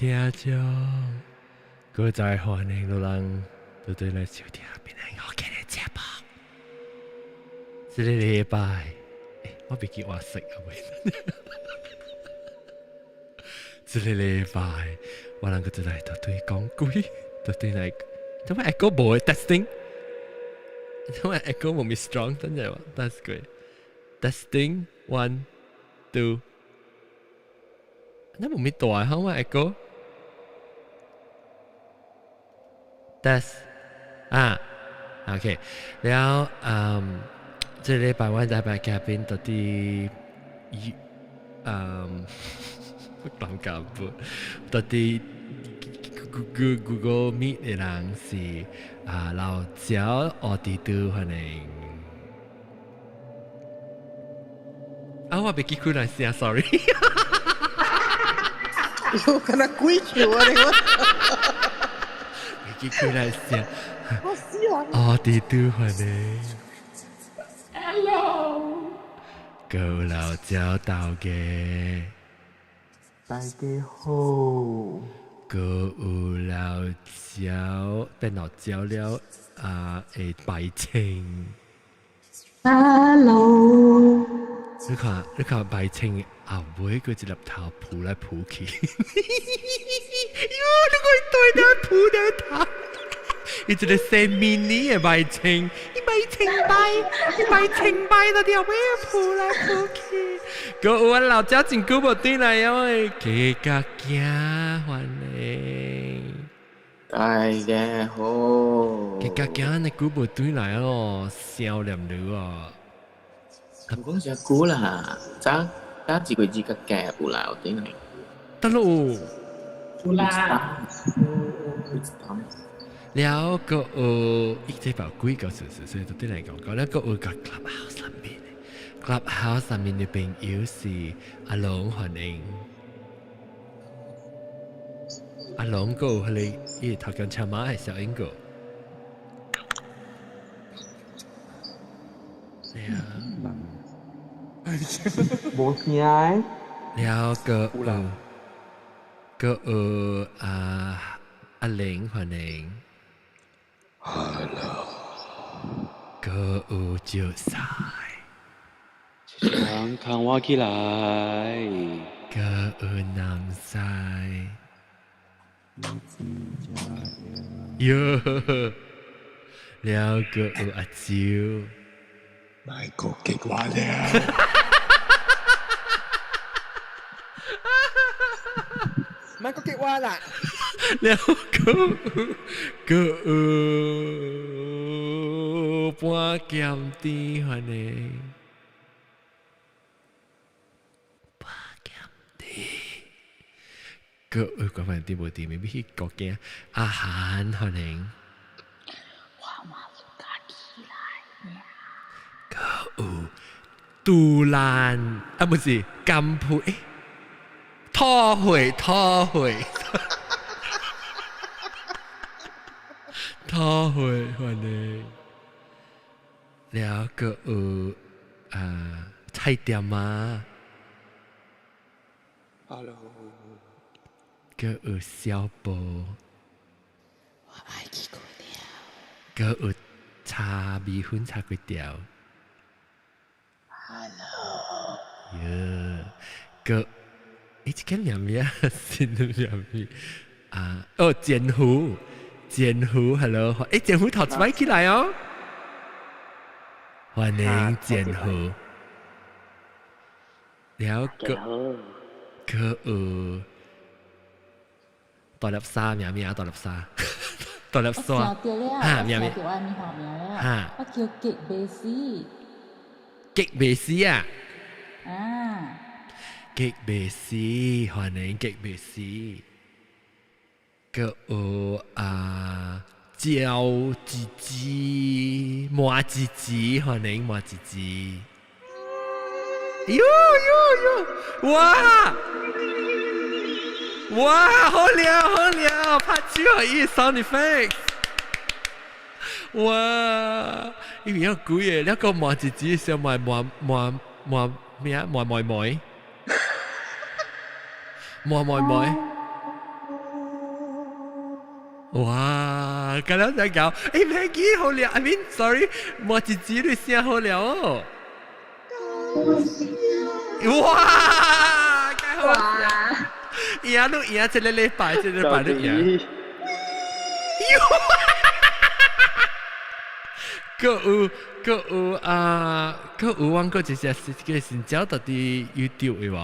聽眾，閣再歡迎路人倒轉來收聽檳榔福建的節目。這个禮拜，欸，我袂記我識啊喂。這个禮拜，我人閣再來倒對講鬼，倒轉來，做咩 echo 無 testing？做咩 echo 無咪 strong？等陣我，that's good。Testing one two。那無咪大好嘛 echo？Test 啊，OK，了嗯，這禮拜我禮拜嘉賓到底，嗯，講夾不，到底 Google Meet 的人是啊老焦奧迪都歡迎。啊，我袂記開來聲，sorry。有敢若鬼笑啊！你講。袂記開來聲。我死人。奧迪都歡迎。 Hello。高老焦豆家。大家好。閣有老焦變老焦了啊！會白青。 Hello。你看，你看白青後尾閣一粒頭浮來浮去。喲，你看對來浮來頭。伊一个細 mini 的白青，伊白青白，伊白青白到條尾浮來浮去。閣有阮老焦真久無轉來哦，加加驚歡迎。大家好。加加驚你久無轉來哦，少念你哦。唔講真久啦，早早一個字較夾有啦，有轉來。得咯。有啦。了閣有伊這包幾個事實，所以就對來講講，了閣有個 Clubhouse 上面，Clubhouse 上面的朋友是阿龍歡迎，阿龍閣有彼个伊頭前車馬的小英哥，對啊，無聲。了閣有閣有啊阿玲歡迎。 Hello，閣有石屎，人看我起來，閣有南西，喲，了閣有阿蕉，莫閣激我了，莫閣激我啦。了閣閣有半鹹甜歡迎，半鹹甜，閣有關飯店無店，咪去國境阿韓歡迎，我嘛有家起來了。閣有杜蘭啊，不是甘鋪欸，拖會拖會。拖會歡迎，了閣有啊菜店啊，Hello，閣有小寶，我愛去睏了。閣有茶米粉炒粿條，Hello，喲，閣欸，這個名名新的名名啊，哦，剪虎。剪虎，hello，欸，剪虎頭一擺起來哦，歡迎剪虎。了閣閣有大粒沙名名大粒沙，大粒沙，哈名名，哈，我叫激袂死，激袂死啊，啊，激袂死，歡迎激袂死。閣有啊，焦姊姊、麻姊姊，歡迎麻姊姊。喲喲喲，哇哇，好靚好靚，拍手予伊 sound effect。哇，伊比較貴的，那個麻姊姊想買麻麻麻咩啊？麻妹妹，麻妹妹。哇！咁樣就搞，誒 Maggie 好了，I mean sorry，莫姐姐你聲好了哦。哇！太好啦！贏你贏一個禮拜，一個禮拜你贏。閣有閣有啊，閣有阮閣一隻是個新椒到佇 YouTube 的無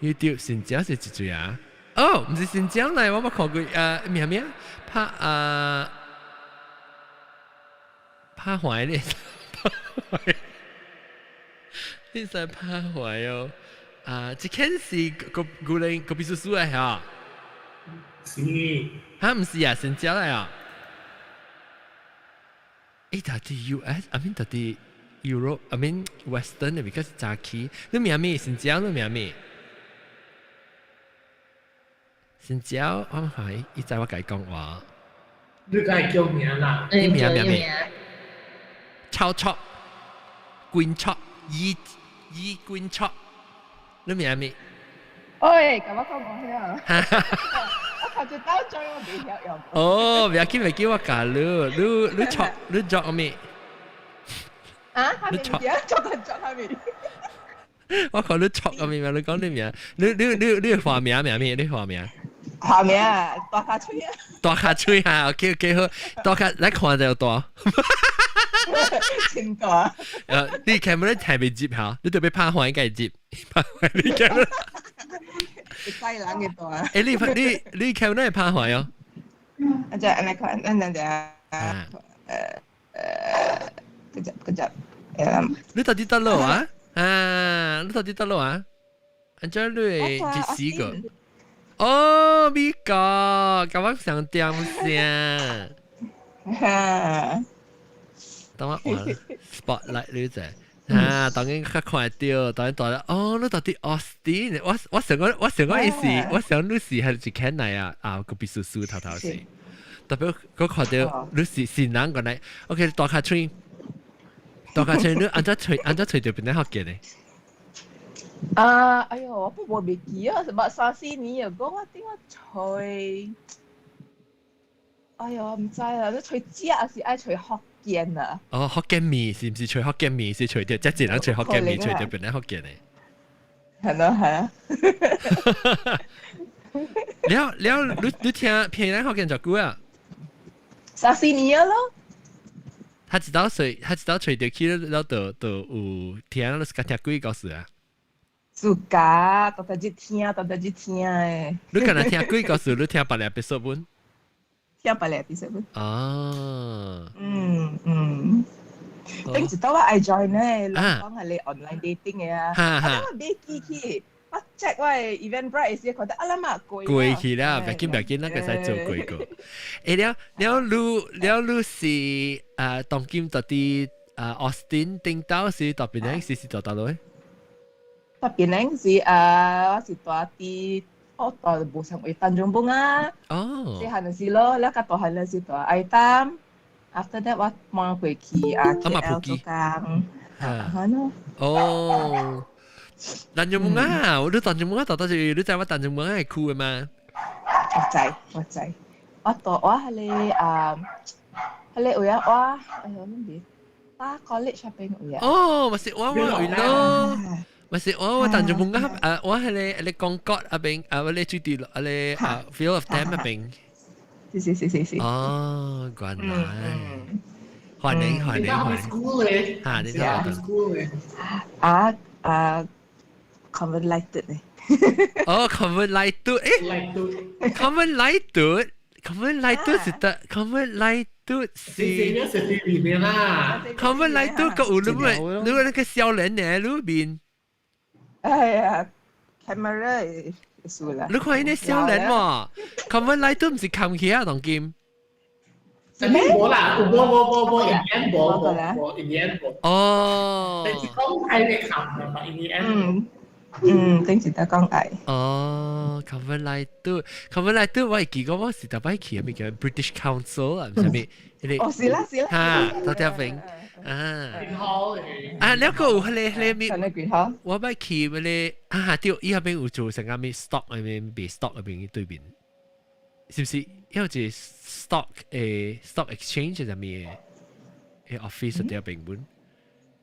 ？YouTube 新椒是一隻啊？哦，毋是新椒來，我捌看過啊，名名拍啊拍壞咧，拍壞，你使拍壞哦。啊，這間是個古靈個秘書書來嚇？是。哈，毋是啊，新椒來啊。欸，到佇 US，I mean 到佇 Europe，I mean Western 的，because 早起。你名咩？新椒，你名咩？新椒，我係伊知我共伊講話。你該叫名啦。你名名咩？超卓，滾卓，伊伊滾卓，你名咩？喂，咁我講講先啊。我頭先兜咗我未曉用。哦，不要緊，不要緊，我教你，你你錯，你作咩？啊？你錯，作緊作下面。我看你錯個名，你講你名，你你你你化名名咩？你化名？化名大卡喙啊！大卡喙啊，OK OK 好，大卡來看就大。真大。你 camera 特別接嚇，你特別拍環應該接，拍環你 camera。西人嘅大。欸，你你你 camera 會拍環哦？啊，只來看，等等下。kejap kejap. 你到底得咯啊？啊，你到底得咯啊？按照你會一死個。哦，美國，甲我上點聲。等我換 spotlight 你者。啊，當然較看得到，當然大啦。哦，你到底 Austin？我我想講，我想講伊是，我想你是係一間來啊，啊個秘書書頭頭是。特別我看到你是新人過來，OK，大卡喙，大卡喙，你按怎揣按怎揣著邊個福建的？啊，哎喲，我不無袂記啊，sebab 三四年又講我點我揣，哎喲，毋知啦，你揣食還是愛揣福建啊？哦，福建麵是毋是揣福建麵？是揣著，這一人揣福建麵，揣著邊個福建的？係咯係啊。了了，你你聽偏咱福建偌久啊？三四年咯。他知道誰，他知道揣著去了，就就有聽，你是聽幾個故事啊？自家，逐逐日聽，逐逐日聽的。你敢若聽幾個故事？你聽別個 episode 本？聽別個 episode 本。哦。嗯嗯。頂一道我愛 join 咧，人講係你 online dating 的啊，啊我袂記去，我 check 我的 Eventbrite 時，看到啊啦嘛過。過去啦，別緊別緊，咱個使做過個。欸了了你了你是啊，當今到佇啊 Austin 頂到是到邊個是是到佗落？到邊個是啊，我是住佇我住無啥位 Tanjung Bungah。哦。細漢的時咯，了較大漢的時住愛擔。After that 我搬過去啊 KL 做工。啊，咯。哦。Tanjung Bungah，我你 Tanjung Bungah 到底是你知我 Tanjung Bungah 係區的嗎？我知，我知。我住我彼个啊，彼个位啊，我哎喲，那邊打 college 那邊位啊。哦，嘛是我我位咯。嘛是我我 Tanjung Bungah 啊，我彼个彼个廣角那邊啊，我咧住佇彼个啊 Field of Dam 那邊。是是是是是。哦，原來。歡迎歡迎歡迎。 school 咧。嚇，你讀 school 咧。啊啊，convent lighted 咧。哦，convent lighted，誒，convent lighted，convent lighted 是得，convent lighted 是。是是裡面啦。 convent lighted 個有你咪，你那個少年呢，裏面。哎呀，camera 輸啦。你看伊那少年嘛，convent lighted 毋是冚起啊，當今。無啦，無無無無，一年無無無，一年無。哦。你是講愛你冚嘛？一年。嗯嗯，頂時得講愛。哦，convent lighted，convent lighted，我會記講我是逐擺去，咪叫 British Council 啊，毋是咩？哦，是啦是啦。嚇，到條邊啊。啊，了個有彼个彼个咩？我捌去彼个啊，對，伊彼邊有做成個咩 stock 那邊賣 stock 那邊對面，是毋是？有一個 stock 誒 stock exchange 係咩嘅 office 喺邊本。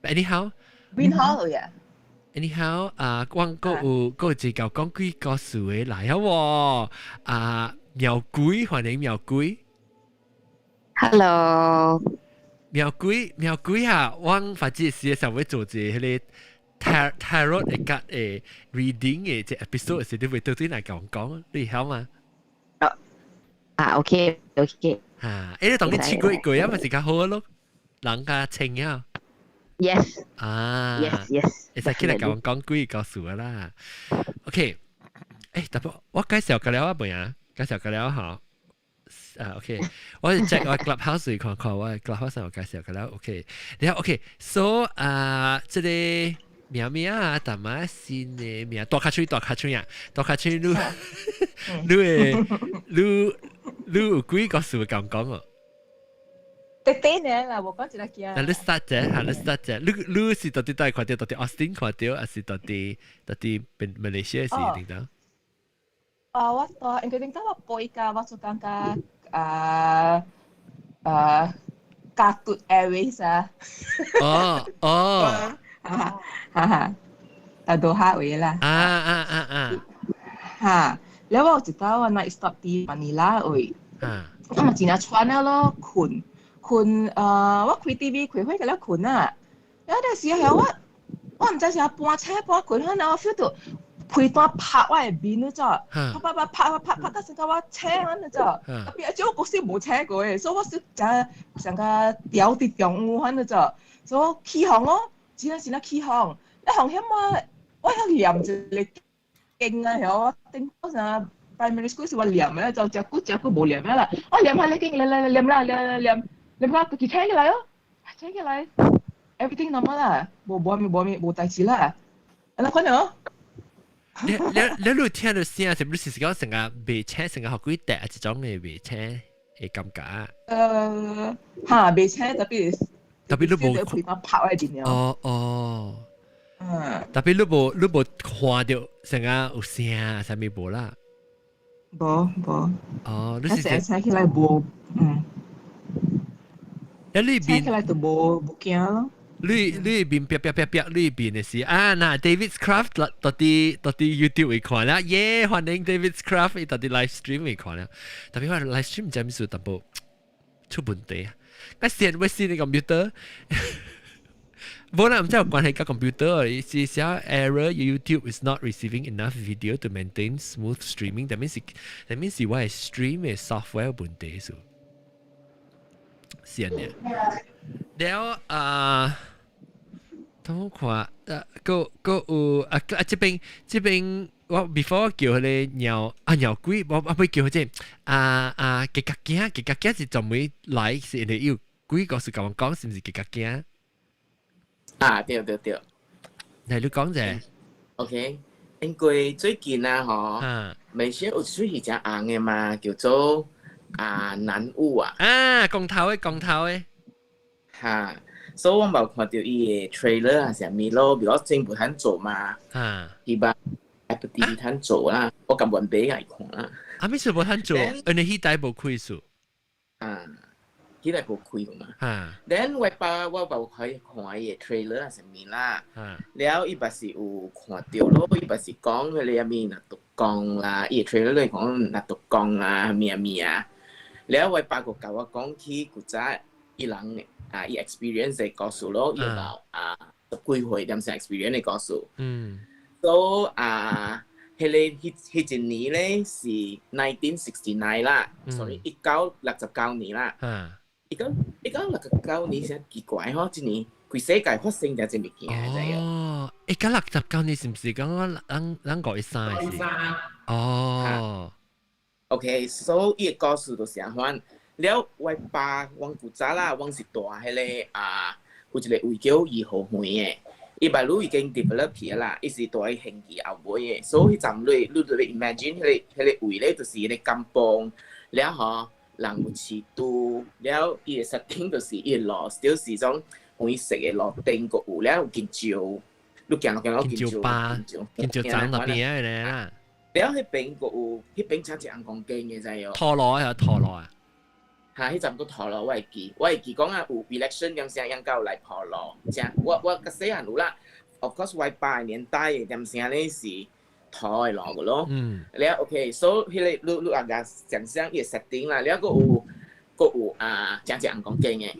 Anyhow，邊好嘅？ Anyhow，啊，我閣有閣有一個講鬼故事的來啊喎，啊，妙鬼，歡迎妙鬼。 Hello。妙鬼妙鬼啊！我發覺是想欲做一個彼個 tarot 的甲誒 reading 的這 episode 時，你會到底來講講，你曉嗎？啊，OK。嚇！欸，你當你試過一過啊，咪是較好咯，人較清啊。 Yes。啊。 Yes。會使起來共我講幾個故事啦。OK，欸，特別我介紹過了啊，未啊？介紹過了吼。啊，OK，我 check 我 Clubhouse 看看，我 Clubhouse 有介紹過了，OK，然後 OK，so 啊，這個名名啊，淡仔新的名，大跤喙大跤喙啊，大跤喙你你會你你有幾個事共講哦？短短呢啦，無講一個驚。那你 start 者，嚇你 start 者，你你是到底佗看著，到佇 Austin 看著，還是到佇到佇馬來西亞是點樣？啊，我到應該頂到我背甲，我做感覺啊啊，Ketut Airways 啊。哦哦，哈哈哈，啊多哈位啦。啊啊啊啊！哈，了我有一擺我 night stop 佇馬尼拉位，我嘛真正喘了咯，睏睏呃，我開 TV 開火個了睏啊，了那時候我我毋知是半醒半睏，反正我 feel 到被單拍我的面了咋，拍拍拍拍拍拍到成個我醒安尼咋，特別啊，我公司無醒過的，所以我是誠成個調佇中午安尼咋，所以我起予咯，真正真正起予，一予遐我我曉念一個經啊，曉我頂嗰陣 primary school 是我念的，就食久食久無念了啦，我念下咧經來來來念啦念念念到自己醒起來哦，醒起來，everything normal 啦，無無無無無代誌啦，按呢款哦。你你你你聽到聲，是不是是講成個袂醒，成個予鬼趯，一種的袂醒的感覺？呃，哈，袂醒特別特別你無被單拍我面哦哦，嗯，特別你無你無看著成個有聲，啥物無啦？無無。哦，你是成醒起來無，嗯。啊，你醒起來就無無驚咯。你你面啪啪啪啪，你面的是啊，那 David's Craft 到佇到佇 YouTube 會看啦，耶，歡迎 David's Craft 伊到佇 live stream 會看啦。特別我 live stream 毋知啥物淡薄出問題啊。我線我線的 computer，無啦，毋知有關係佮 computer，是寫 error YouTube is not receiving enough video to maintain smooth streaming。That means 是我的 stream 的 software 問題數。是呢。了啊，等我看，啊，閣閣有啊啊！這邊這邊我 before 叫彼个鳥啊鳥鬼，我我欲叫這啊啊雞甲囝，雞甲囝是專門來是因為有鬼故事共我講，是毋是雞甲囝？啊，對對對。來，你講者。 OK，因為最近啊，吼，馬來西亞有出戲誠紅的嘛，叫做啊南巫啊。啊，光頭的，光頭的。哈，所以我無看著伊的 trailer 啊，啥物咯，比如政府通做嘛，伊把 Apple TV 通做啦，我甘願買來看啦。啊，咩事無通做？因為彼台無開數。啊，彼台無開嘛。啊。 Then 我爸我無去看伊的 trailer 啊，啥物啦。了伊嘛是有看著咯，伊嘛是講彼個啥物拿督公啦，伊的 trailer 裡講拿督公啦，物啊物啊。了我爸閣共我講起古早伊人啊，伊 experience 的故事咯，伊老啊十幾歲點先 experience 的故事。所以啊，彼個彼彼一年咧是 1969 啦，所以1969年啦。1969年真奇怪吼，這年規世界發生這物件。哦，1969年是毋是講咱咱513是？哦。 OK，所以伊的故事就是按款。了，我爸，阮古早啦，阮是蹛彼个啊，有一個位叫頤和園的，伊嘛愈已經 develop 起啦，伊是蹛佇興義後尾的，所以彼陣你你就欲 imagine 彼個位咧，就是彼個甘榜，了吼人有飼豬，了伊的 setting 就是伊的路，就是種黃色的路頂閣有了有金蕉，你行落行落金蕉吧，金蕉長那邊的咧啦。了彼邊閣有，彼邊請一尪公間的知哦。陀螺啊，陀螺啊。哈，彼陣閣陀螺，我會記講啊，有 election 點聲樣夠來陀螺，正我較細漢有啦。Of course，我爸年代的點聲咧是陀的路個咯。了 OK，所以彼個你你也想象伊個 setting 啦，了閣有啊，真正尪公間的，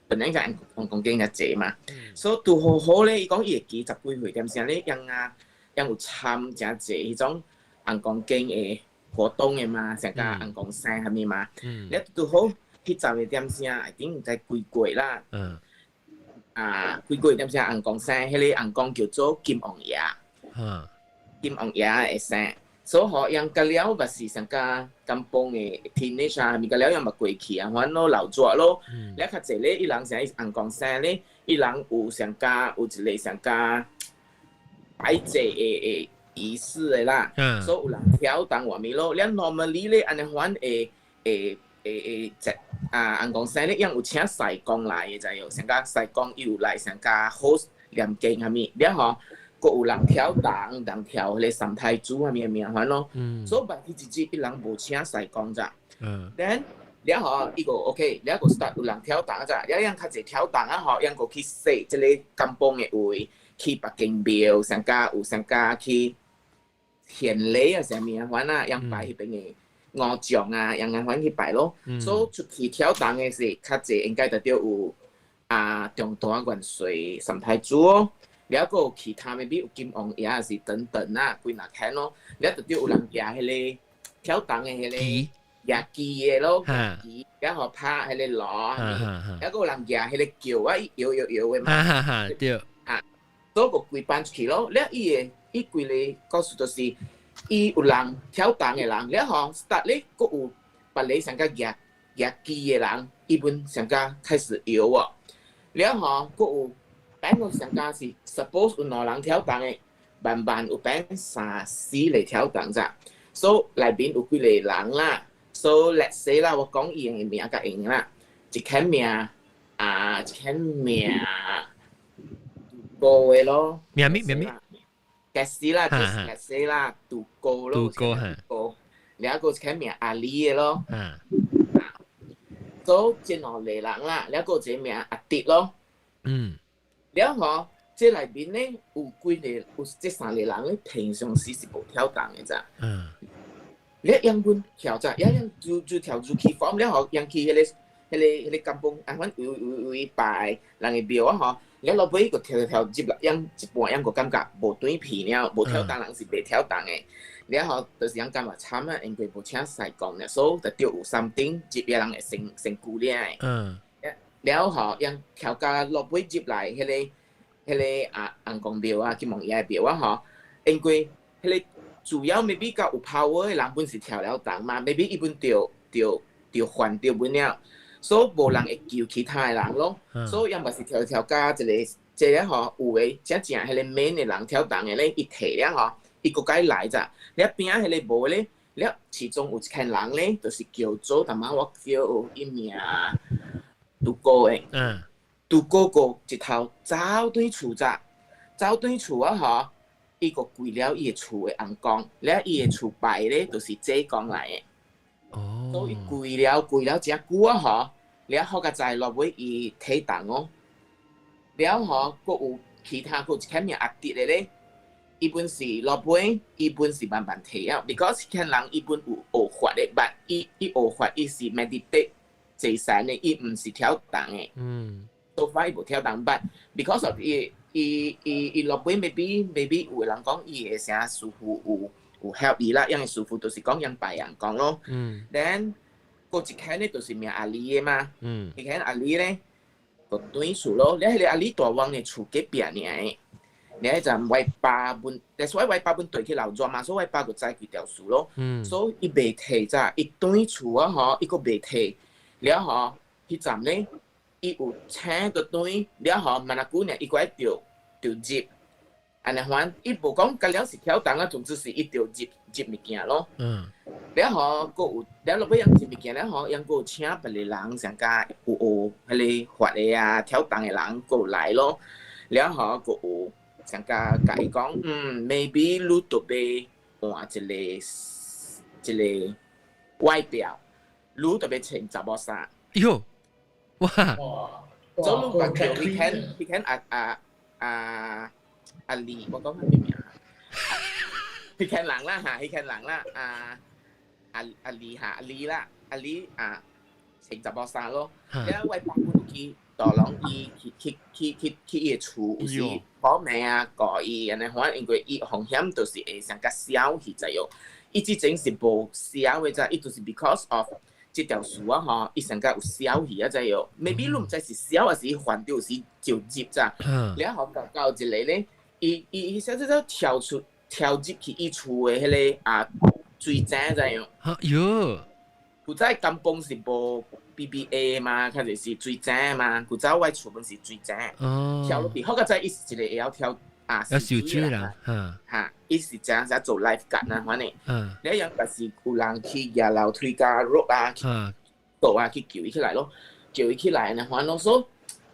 本來就尪公間較濟嘛。所以拄好好咧，伊講伊會記十幾歲點聲咧，樣啊，樣有參誠濟彼種尪公間的活動的嘛，上加尪公生啥物嘛。了拄好，彼站的點聲，I think 毋知幾月啦。啊，幾月點聲尪公生，彼個尪公叫做金王爺。金王爺的生，所以吼，樣甲了嘛是上加甘榜的 teenage 啊，物甲了樣嘛過去啊，反咯老做咯。了較濟咧，伊人啥尪公生咧，伊人有上加有一個上加擺祭的儀式的啦。所以有人跳動外面咯。了 normally 咧，按呢款會會啊，尪公生咧，樣有請師公來的，知無？上加師公伊有來上加 host 念經啥物，了吼，閣有人跳動，人跳彼個三太子啥物物款咯。所以辦彼一日伊人無請師公咋。Then 了吼，伊個 OK，了個 start 有人跳動咋，了樣較濟跳動啊吼，樣閣去踅這个甘榜的位，去別間廟，上加有上加去獻禮啊啥物啊款啊，樣拜彼邊的五將啊，樣樣款去拜咯。所以出去跳動的是較濟，應該就著有啊中大元帥三太子哦，了閣有其他的，比如金王爺也是等等啊，幾若間咯，了就著有人舉彼个跳動的彼个舉旗的咯，旗，然後拍彼个鑼，了閣有人舉彼個轎啊，伊搖搖搖的嘛。哈哈哈，對。啊，所以閣規班出去咯，了伊的伊規个故事就是，伊有人跳動的人，了吼 start 咧，閣有別个上較舉舉旗的人，伊本上較開始搖哦，了吼閣有變個上較是 suppose 有兩人跳動的，慢慢有變三四個跳動咋，所以內面有幾個人啦，所以 let's say 啦，我講伊的名較用啦，一間名啊，一間名杜的咯，名咩名咩？假使啦，就是假使啦，杜哥咯，杜哥哈，杜哥，了個一間名阿李的咯，所以這兩個人啦，了個一個名阿迪咯，了吼，這內面咧有幾個，有這三個人咧，平常時是無跳動的咋，你樣本跳咋，一樣就就跳就去 form 了吼，樣去彼個甘榜，啊，反有有有伊拜人的廟啊吼。了落尾個跳跳入來，樣一半樣個感覺無轉皮了，無跳動人是袂跳動的。了後就是樣感覺慘啊，因為無請師公咧，所以就著有 something 入個人會先先久了的。了後樣跳到落尾入來，彼個啊尪公廟啊，金王爺的廟啊吼，因為彼個主要 maybe 較有 power 的人本是跳了動嘛，maybe 伊本著著著犯著本了。所以無人會救其他的人咯，所以伊嘛是跳跳甲一個，這個吼有的真正彼個 main 的人跳動的咧，伊提了吼，伊閣該來咋，了邊仔彼個無咧，了其中有一群人咧，就是叫做淡仔我叫伊名杜哥的，杜哥哥一頭走轉厝咋，走轉厝啊吼，伊閣跪了伊的厝的尪公，了伊的厝拜咧，就是濟公來的。所以跪了跪了誠久啊吼，了好佳哉落尾伊體動哦，了吼閣有其他閣有一間名阿弟的咧，伊本是落尾，伊本是慢慢提啊，because 彼人伊本有學法的，but 伊學法伊是 meditate 坐禪的，伊毋是跳動的。So far 伊無跳動，but because of 伊伊伊伊落尾 maybe 有的人講伊的啥師傅有 help 伊啦，因為師傅就是講樣拜尪公咯。Then 閣一間咧就是名阿里的嘛。一間阿里咧，就轉厝咯。你彼個阿里大王的厝隔壁爾的，你彼陣我爸本，that's why 我爸本對去老莊嘛，所以我爸就知規條數咯。所以伊袂提咋，伊轉厝啊吼，伊閣袂提，了吼，彼陣咧，伊有請個轉，了吼，萬若久呢，伊閣愛著著入。按呢款，伊無講甲了是跳動啊，總之是伊著入入物件咯。了吼，閣有了落尾樣入物件了吼，樣閣有請別個人上加有學彼個法的啊，跳動的人閣有來咯。了吼，閣有上加共伊講，maybe 你著欲換一個一個外表，你特別穿查某衫。喲，哇！所以你講叫彼間阿阿阿阿李，我講佢咩名？彼間人啦嚇，彼間人啦，阿阿阿李嚇，阿李啦，阿李啊，穿查某衫咯。了我爸本去大廊伊去去去去去伊的厝，有時報名啊，告伊按呢款，因為伊風險就是會上較小去知喲。伊之前是無痟的咋，伊就是 because of 這條事啊吼，伊上較有痟去啊知喲。maybe 你毋知是痟還是伊犯著是就入咋。了後到到一個咧，伊伊伊小小小跳出跳入去伊厝的彼個啊水井知喲。嚇喲！古早甘榜是無 BBA 嘛，較濟是水井嘛。古早我厝本是水井，跳落去，好佳哉伊是一個會曉跳啊，要游水人，嚇嚇，伊是正正做 lifeguard 啊，反正，你樣就是有人去舉樓梯加 rope 啊，倒啊去救伊起來咯，救伊起來呢，反正所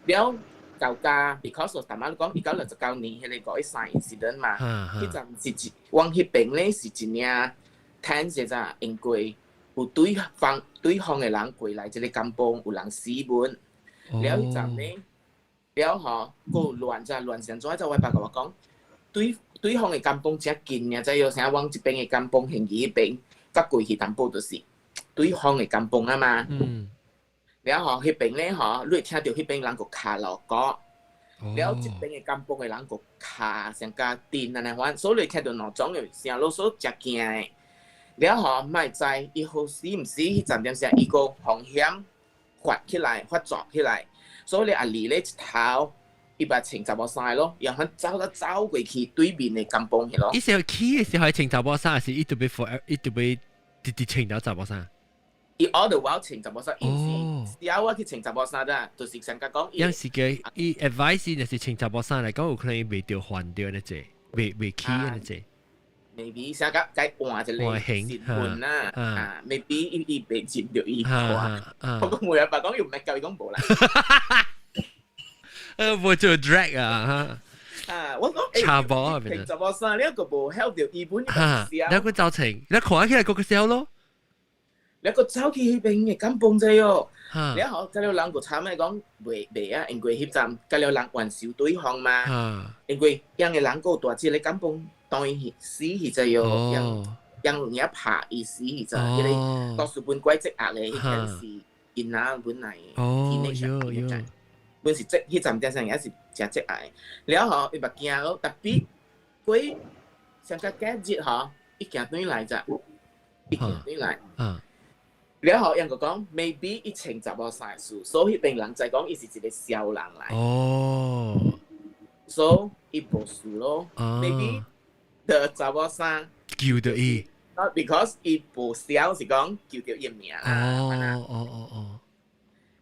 了到家，because 淡仔你講1969年彼個5月13 incident 嘛，彼陣是一往彼邊咧是真正 tense 的咋，因為有對方對方的人過來這個甘榜，有人死本，了彼陣咧，了吼，閣有亂咋亂成怎？就我爸共我講，對對方的甘榜誠近爾，知影啥？往這邊的甘榜興義彼邊，甲過去淡薄就是對方的甘榜啊嘛。了吼，彼邊咧吼，你會聽著彼邊人閣敲鑼鼓，了這邊的甘榜的人閣敲上較震按呢款，所以你會聽著兩種的聲，囉所誠驚的。了吼，莫知伊好死毋死，彼陣點聲伊個風險發起來，發作起來，所以阿李咧一頭，伊把穿查某衫咯，然後走到走過去對面的甘榜去咯。伊時候起的時候穿查某衫，還是伊特別 for 伊特別直直穿到查某衫？伊 all the while 穿查某衫，伊是小我去穿查某衫咋，就是上甲講。有時嘅伊 advice 就是穿查某衫來講，有可能袂著還著那隻，袂袂起那隻。 maybe 啥個該換一個身份啦，啊，maybe 伊伊袂接著伊看，我講冇人爸講又唔係教伊講無啦。無做 drag 啊！啊，我講查某啊，查某衫你個無 help 著伊本嚇，你個造成你看起來個個痟咯，你個走去彼邊的甘榜仔哦，了後，甲了人個慘的講袂袂啊，因為彼陣甲了人冤仇對方嘛，因為樣的人閣有大隻咧甘榜。當伊死去就喲，讓讓人拍伊死去就，彼個多數本怪積壓咧，彼件是囡仔本來天本是積，彼陣正上也是誠積壓。了後伊嘛驚咯，特別過上個假日吼，伊行轉來咋，伊行轉來。了後人就講，maybe 伊穿查某衫事，所以彼邊人就講伊是一個痟人來。所以伊無事咯，maybe。的查某衫救著伊，not because 伊無痟是講救著伊命啦。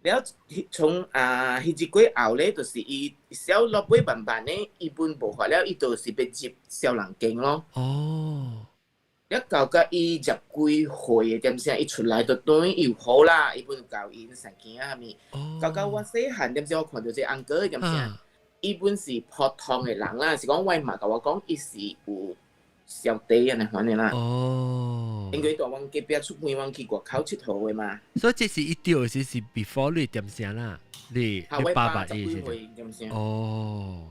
了從啊，彼一過後咧，就是伊痟落尾慢慢咧，伊本無法了，伊就是欲入痟人間咯。了到甲伊十幾歲的點聲，伊出來就等於又好啦，伊本教𪜶生囝仔啥物。到到我細漢點聲，我看著這翁哥點聲。伊本是普通的人啦，是講我媽共我講，伊是有小弟按呢款的啦。因為蹛阮隔壁出門，阮去外口𨑨迌的嘛。所以這是伊著是是 before 你點聲啦，你你爸爸意思。哦。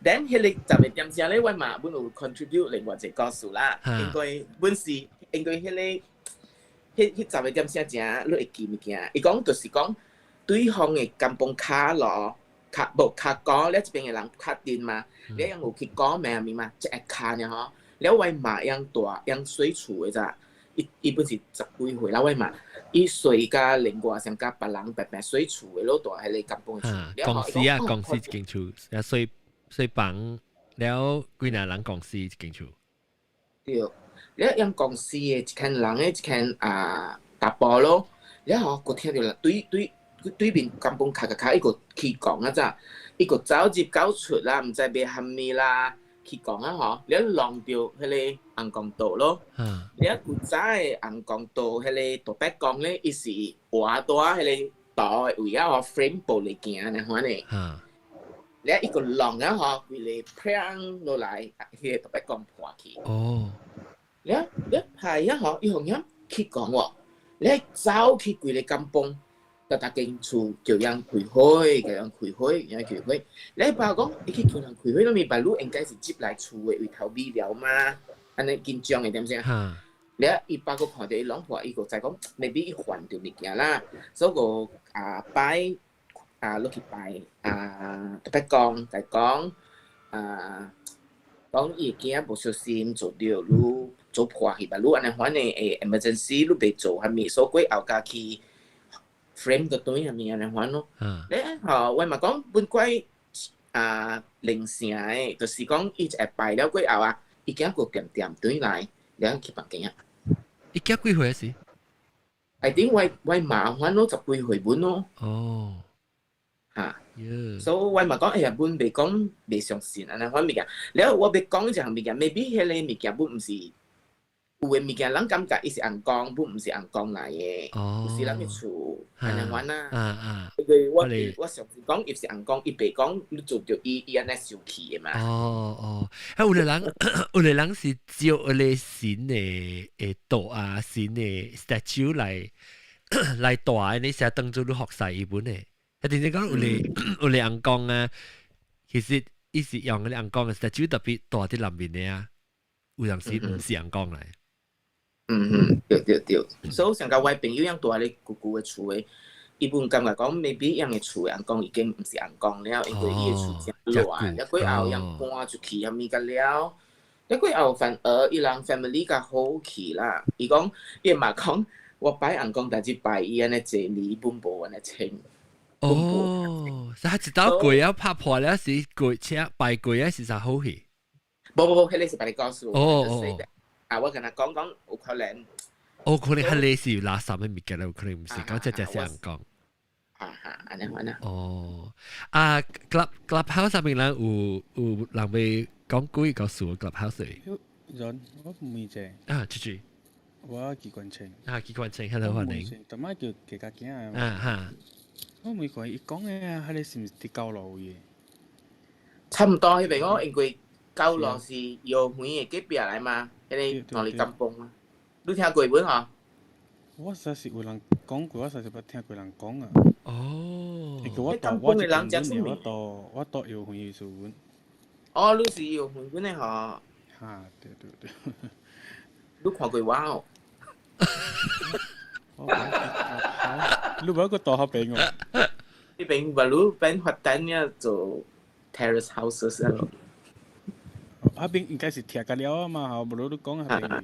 Then 彼個十個點聲咧，我嘛本有 contribute 另外一個故事啦。因為本是因為彼個彼彼十個點聲誠，你會記物件。伊講就是講對方的甘榜跤囉。較無較高，了這邊的人較近嘛，你樣有去講咩物嘛，一下跤爾吼，了我媽樣大樣細厝的咋，伊伊本是十幾歲啦，我媽伊睡甲另外上甲別人白白細厝的老大彼個甘榜厝。公司啊，公司一間厝，啊細細房了幾若人公司一間厝。對，了樣公司的一間人的一間啊查埔咯，了吼，閣聽著對對。對面甘榜跤跤跤，伊個起講啊咋，伊個走入走出啦，毋知欲蝦米啦，起講啊吼，了弄著彼個紅光道咯。了古早的紅光道彼個大伯公咧，伊是活蹛彼個道的位啊，吼 frame 玻璃鏡按呢款的。了一個浪啊嗬，規个砰落來，彼個特別講破去。了了係啊嗬，伊互樣去講喎，你走去規个甘榜，逐逐間厝叫人開會，叫人開會，叫人開會。你爸講，伊去叫人開會，攏咪白路應該是接來厝的為頭尾了嘛？按呢緊張的點先？了伊爸閣看著伊攏破，伊閣知講，maybe 伊還著物件啦，所以個啊拜啊落去拜啊特別講，就講啊講伊囝無小心做著你做破去吧，你按呢款的會 emergency 你袂做啥物，所以過後家去 frame 個對啥物按呢款咯。咧吼，我嘛講本怪啊靈性的，就是講伊一拜了過後啊，伊囝閣恬恬轉來，了去房間啊。伊囝幾歲時？ I think 我麻煩咯，十幾歲本咯。嚇。所以我嘛講，哎呀，本袂講袂相信按呢款物件。了我欲講一項物件，maybe 彼个物件本毋是有的物件，人感覺伊是尪公，本毋是尪公來的。有時人的厝按呢款啊。因為我上次講，伊是尪公，伊袂講你做著伊，伊按呢生氣的嘛。哦哦，啊有的人是照彼个神的的圖啊，神的 statue 來帶，你成日當做你服侍伊本的。啊，定定講有的尪公啊，其實伊是用彼个尪公的 statue 特別帶佇內面的啊，有陣時毋是尪公來。嗯嗯，對對對，所以上個我朋友樣蹛咧舅舅的厝的，伊本感覺講，maybe 樣的厝的尪公已經毋是尪公了，因為伊的厝誠亂，了過後樣搬出去啥物甲了，了過後反而伊人 family 較好去啦。伊講，伊嘛講，我拜尪公，但是拜伊按呢濟年，本無按呢清。哦，所以一道過啊拍破了是過車拜過啊是啥好去？無無無，彼个是別个故事。哦哦。啊，我跟他講講有可能。哦，可能彼个是垃圾的物件啦，有可能毋是講這只是尪公。哈哈，按呢款啊。哦，啊，clubhouse 上面人有人欲講幾個事 clubhouse 的。人我問者。啊，出去。我機關槍。啊，機關槍，hello 歡迎。逐擺叫家家囝啊哈。我問看伊講的啊，彼个是毋是佇九路位？差毋多彼邊我因為九路是藥園的隔壁來嘛，彼个兩里甘榜嘛。你聽過無吼？我實是有人講過，我實是捌聽過人講啊。哦。因為我到我一間我到藥園的時陣。哦，你是藥園本的吼？哈，對對對。你看過我哦？你無個大學朋友？彼邊無你變發展了做 terrace houses 啊。彼邊應該是拆甲了啊嘛，吼，無你講彼邊。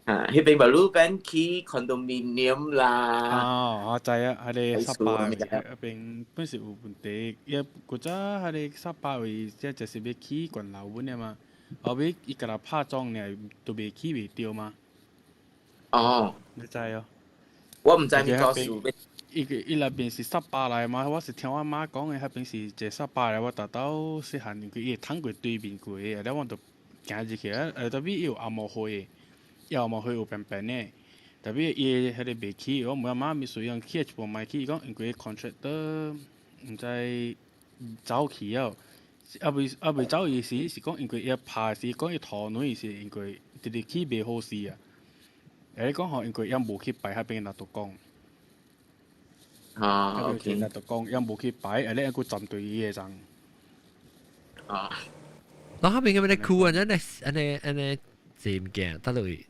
啊，彼邊無你變起 condominium 啦。哦，我知啊，彼个沙巴彼邊本是有問題，伊古早彼个沙巴位，這就是欲起懸樓本的嘛，後尾伊共人拍樁爾，都袂起袂著嘛。哦。你知哦？我毋知物故事。伊個伊內邊是沙巴來嘛，我是聽我媽講的，彼邊是一個沙巴來，我豆豆細漢，因為伊會通過對面過的，了我就行入去啊，特別伊有紅毛花的，伊紅毛花有便便的，特別伊彼个袂起，我問阿媽咪隨樣起一半袂起，伊講因為 contractor 毋知走去了，猶未走伊時是講因為伊拍時講伊塗軟是因為直直起袂好勢啊，會講吼因為伊無去拜彼邊納督公。啊，OK。納督公，伊無去拜，而咧閣針對伊的人。啊。那彼邊個咩區啊？按呢按呢按呢濟物件，得落去。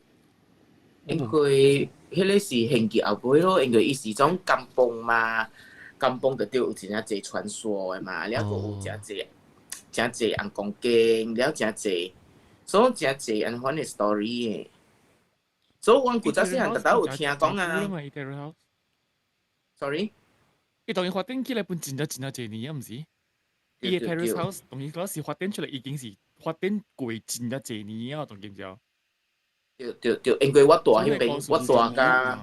因為彼个是興起後尾咯，因為伊是種甘榜嘛，甘榜就對有真正濟傳說的嘛，了閣有誠濟誠濟尪公經，了誠濟，所以誠濟按款的 story 的。所以阮古早細漢豆豆有聽講啊。Sorry。伊當然發展起來本真正真正濟年啊，毋是？伊个 terrace house 當然嗰時發展出來已經是發展過真正濟年啊，當今就。對對對，因為我蹛彼邊，我蹛甲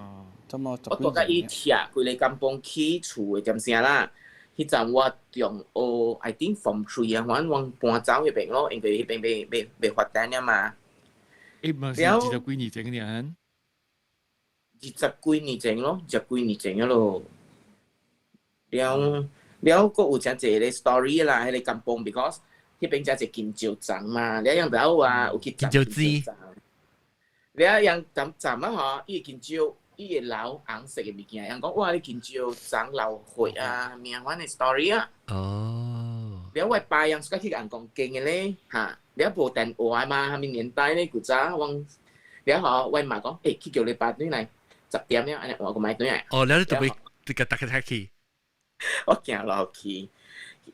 我蹛甲伊拆規个甘榜起厝的點聲啦。彼陣我中學，I think form three 啊，反正我搬走彼邊咯，因為彼邊未發展了嘛。欸，嘛是20幾年前爾。20幾年前咯，20幾年前了咯。了，了閣有誠濟個 story 啦，彼個甘榜，because 彼邊誠濟金石欉嘛，了樣有啊有去金石欉，了樣站站啊吼，伊金石伊會流紅色的物件，人講哇，你金石欉流血啊，物款的 story 啊。哦。了我爸樣是去紅光景的咧，哈，了無電話嘛，啥物年代咧，古早我，了吼，我媽講，欸，去叫你爸轉來，10點了，按呢換個買轉來。哦，了你就欲這個搭個去。我行路去，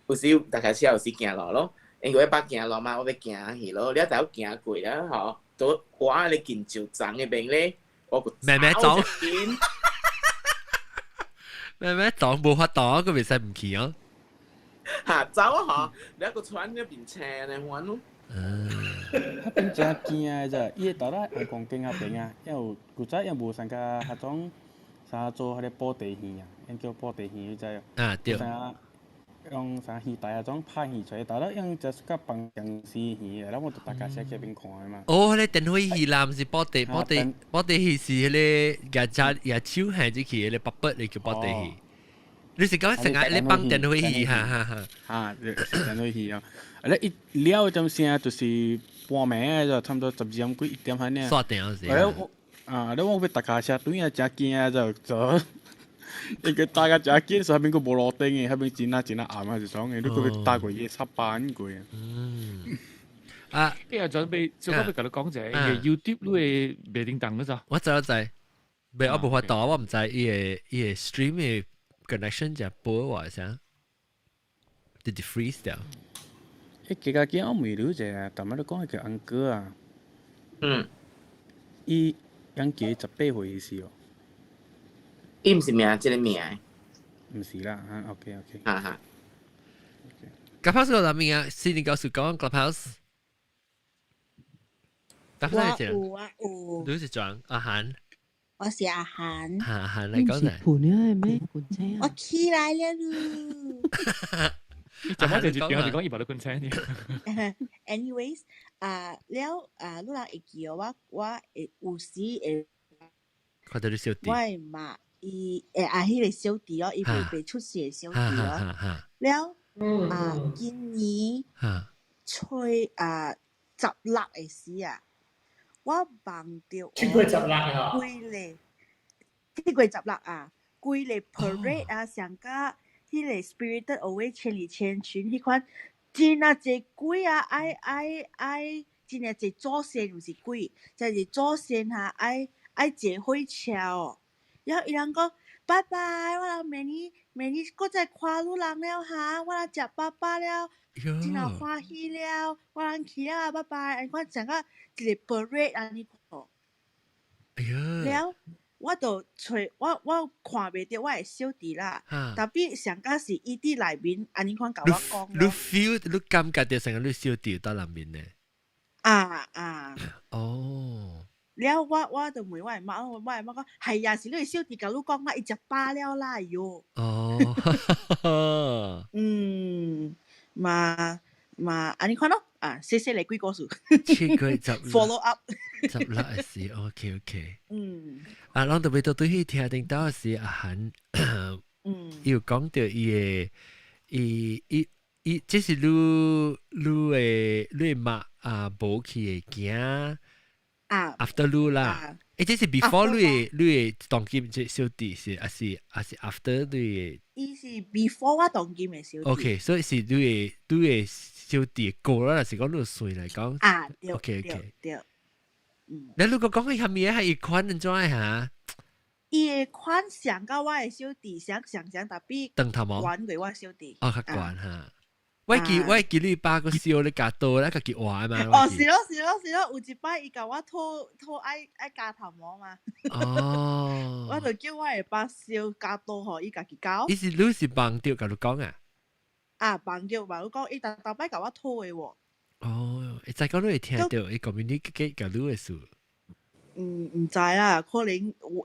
有時大家車有時行路咯，因為我爸行路嘛，我欲行去咯，了就行過了吼，都我咧金石欉那邊咧，我個慢慢走，慢慢走，無法度，佢袂使毋去哦。哈，走啊吼，了個穿那邊車呢，款咯。嗯，彼邊誠驚的咋，伊個頭仔紅光景彼邊啊，猶有古早猶無參加彼種啥做彼个布袋戲啊，𪜶叫布袋戲，你知無？啊對。啥用啥戲台啊種拍戲出來，頭仔用就是較放僵屍戲的，然後我就逐家車去彼邊看的嘛。哦，彼個電火戲啦，毋是布袋布袋布袋戲是彼個牙隻牙手還是去彼個卜卜，你叫布袋戲。你是講成日你放電火戲，哈哈哈。哈，是電火戲啊！啊，咧一了陣聲就是半暝就差不多12點幾1點按呢。煞電時。啊，我啊，咧我欲踏跤車轉啊，誠驚啊，就就伊個踏甲誠緊，所以彼邊閣無路燈的，彼邊真啊真啊暗啊，是創的，你閣欲踏過伊個插板過。嗯。啊，今日準備，小可欲共你講者，YouTube 你會袂叮當嗰咋？我知我知，袂我無法度，我毋知伊个伊个 stream 的 connection 就無話啥，直直 freeze 掉。欸，其實今我問你一下，頭仔你講彼個 uncle 啊，伊養雞18歲時哦。伊毋是名，這个名。毋是啦，啊，OK OK。哈哈。 Clubhouse 個啥物啊？是你告訴講 Clubhouse。我有啊有。你是裝阿韓？我是阿韓。阿韓來講者。盤了咩？我起來了嚕。就我就電話就講伊把你困醒。 Anyways，啊了啊，你人會記我我會有時會。看到你小弟。我的媽伊會啊，彼個小弟哦，伊未未出世的小弟哦。了啊，今年初啊16的時啊，我夢著。7月16啊。規个7月16啊，規个 parade 啊，上甲彼个 Spirited Away 千與千尋彼款，真啊濟鬼啊，愛愛愛，真啊濟祖先毋是鬼，就是祖先哈，愛愛坐火車哦。然後伊人講拜拜，我人明年明年閣再看汝人了哈，我人食飽飽了，真啊歡喜了，我人去了，拜拜。按款成個一個 parade 按呢看。哎呀！了，我就揣我我看袂著我的小弟啦，tapi 上甲是伊佇內面按呢款共我講。你 feel 你感覺著成個你小弟佇內面呢？啊啊！哦。了我我就問我的媽，我的媽講係啊，是你的小弟共你講啦，伊食飽了啦，喲。哦。嗯，嘛嘛，按呢款咯，啊，細細個鬼故事。7月16。 Follow up。 16時，OK OK。啊，咱特別到對去聽頂到時阿韓，伊有講著伊的，伊伊伊，這是你你的你的媽啊，無去的囝。啊，after 你啦，欸，這是 before 你的你的當今這小弟是，還是還是 after 你的？伊是 before 我當今的小弟。 OK，所以是你的你的小弟過啦，還是講你算來講？啊，對，OK OK，對。嗯。你如果講伊蝦米係伊款按怎嚇？伊的款像佮我的小弟，像像像，tapi 長頭毛。懸過我小弟。哦，較懸哈。我記我記你爸個燒你加刀咧，家己畫嘛。哦，是咯是咯是咯，有一擺伊共我討討愛愛剪頭毛嘛。哦。我就叫我的爸燒剪刀予伊家己剪。伊是你是夢著共你講啊？啊，夢著嘛，你講伊逐逐擺共我討的喎。哦，會知講你會聽著，伊 communicate 共你的事。嗯，毋知啦，可能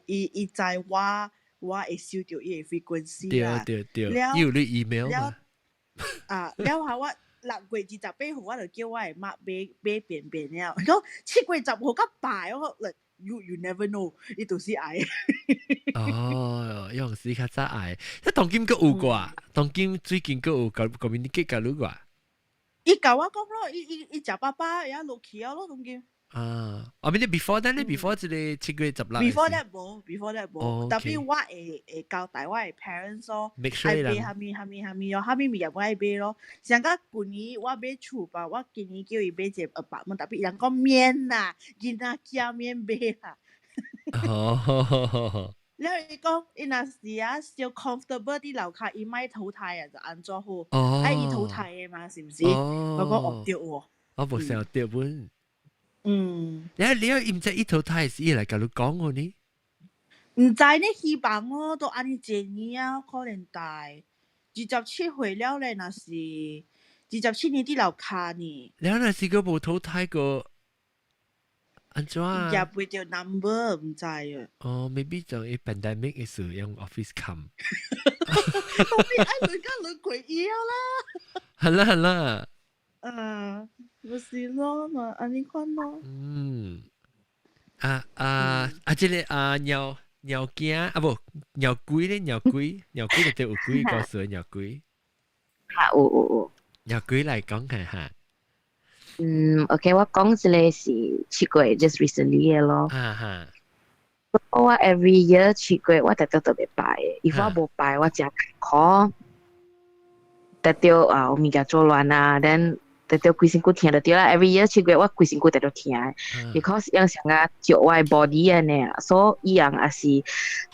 伊伊知我我會收著伊的 frequency 啦。對對對，伊有你 email 嘛？啊，了後我6月28號，我就叫我的媽買買便便了。伊講7月10號較拜，我講，you never know，伊就是愛。哦，用時較早愛，即當今閣有掛，當今最近閣有共 communicate 共你掛。伊共我講咯，伊伊伊食飽飽，也落去啊咯，當今。啊，啊，咪你 before that 咧，before 這個7月16。 Before that 無，before that 無，tapi 我會會交代我的 parents 咯，愛買啥物啥物啥物咯，啥物物件我愛買咯。像甲舊年我買厝吧，我今年叫伊買一個 apartment， tapi 伊人講免啦，囡仔囝免買啦。了伊講，伊若是啊，小 comfortable 佇樓跤，伊莫投胎啊，就按怎好？愛伊投胎的嘛，是毋是？我講哦對喎。我無想著本。你你伊毋知伊投胎是伊來共你講喎呢？毋知呢，希望哦，都按呢濟年啊，可能大27歲了咧，若是27年佇樓跤呢。你若是閣無投胎個，按怎啊？也袂著 number，毋知啊。哦，maybe 就伊 pandemic 的時用 office come。當然愛輪甲輪過伊了啦。係啦係啦。啊，不是咯嘛，按呢款咯。嗯，啊啊啊！這個啊鳥鳥驚啊無鳥鬼咧，鳥鬼鳥鬼就對有鬼故事鳥鬼。哈，有有有。鳥鬼來講下哈。嗯，OK，我講這個是七月 just recently 的咯。哈哈。我 every year 七月我特特特別拜的，if 我無拜我誠苦。特著啊，有物件做亂啊，then 特著規身軀疼就對啦。Every year 七月我規身軀特著疼，because 樣像啊照我的 body 按呢，所以伊樣也是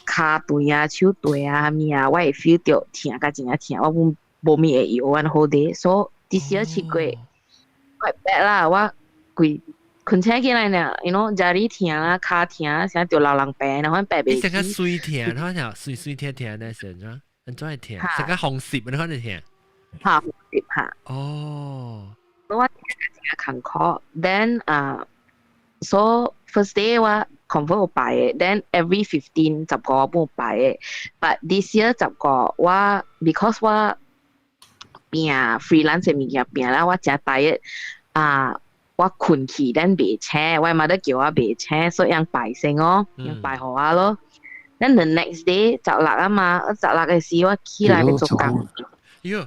跤斷啊、手斷啊、物啊，我會 feel 著疼甲真正疼，我無無物會用按好啲，所以 this year 七月 quite bad 啦，我規困醒起來呢，you know 這裡疼啊，跤疼，啥著老人病，然後病袂起。你成個酸疼，可能酸酸疼疼呢，是怎？按怎會疼？成個風濕，你可能疼。哈，風濕哈。哦。我真艱苦，then 啊，so first day 我 confirm 有拜的，then every 15 15我冇拜的，but this year 十五我 because 我拼 freelance 的物件拼啦，我誠 tired 啊，我困去，then 袂醒，我媽都叫我袂醒，所以𪜶拜先哦，𪜶拜予我咯。Then the next day 十六啊嘛，十六的時我起來欲做工。喲，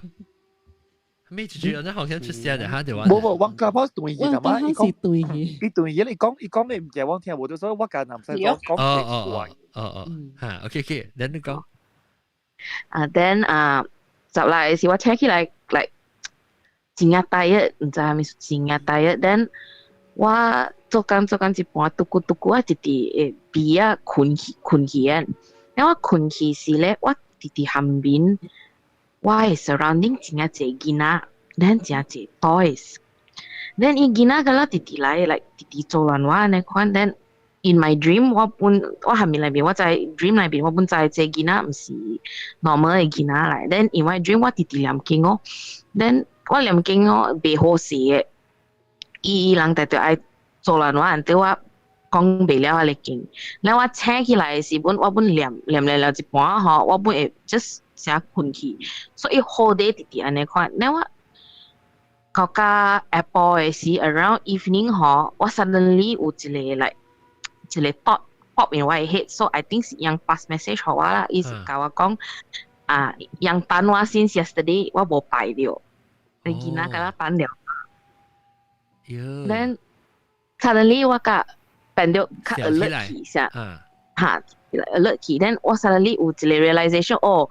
咩住住，我好像出聲就嚇就話。無無，我剛剛斷去嘛，伊講斷去，伊斷去，你講伊講你毋記我聽無，就所以我共男生講講哦哦哦，嚇，OK OK，你你講。啊，then 啊，十六的時我醒起來，like 真正 tired，毋知啥物真正 tired。Then 我做工做工一半，拄久拄久我直直會鼻仔困去困去啊。然後我困去時咧，我直直頷面，我的 surrounding 真正濟囡仔，then 真濟 toys。Then 伊囡仔個了直直來，like 直直做亂我按呢款。Then in my dream 我本我頷面內面，我在 dream 內面我本知這囡仔毋是 normal 的囡仔來。Then in my dream 我直直念經哦。Then 我念經哦，袂好勢的，伊伊人直直愛做亂我，按對我講袂了彼个經。然後我醒起來的時本，我本念念念念一半吼，我本會 just 寫困去，所以好日直直按呢款。然後我到甲下晡的時，around evening 吼，我 suddenly 有一個 like 一個 thought pop in 我的 head，so I think 是𪜶 pass message 予我啦，伊是共我講啊，𪜶等我 since yesterday 我無拜著，你囡仔共我等著。Then suddenly 我甲變著較 alert 起下，哈，alert 起，then 我 suddenly 有一個 realization，哦，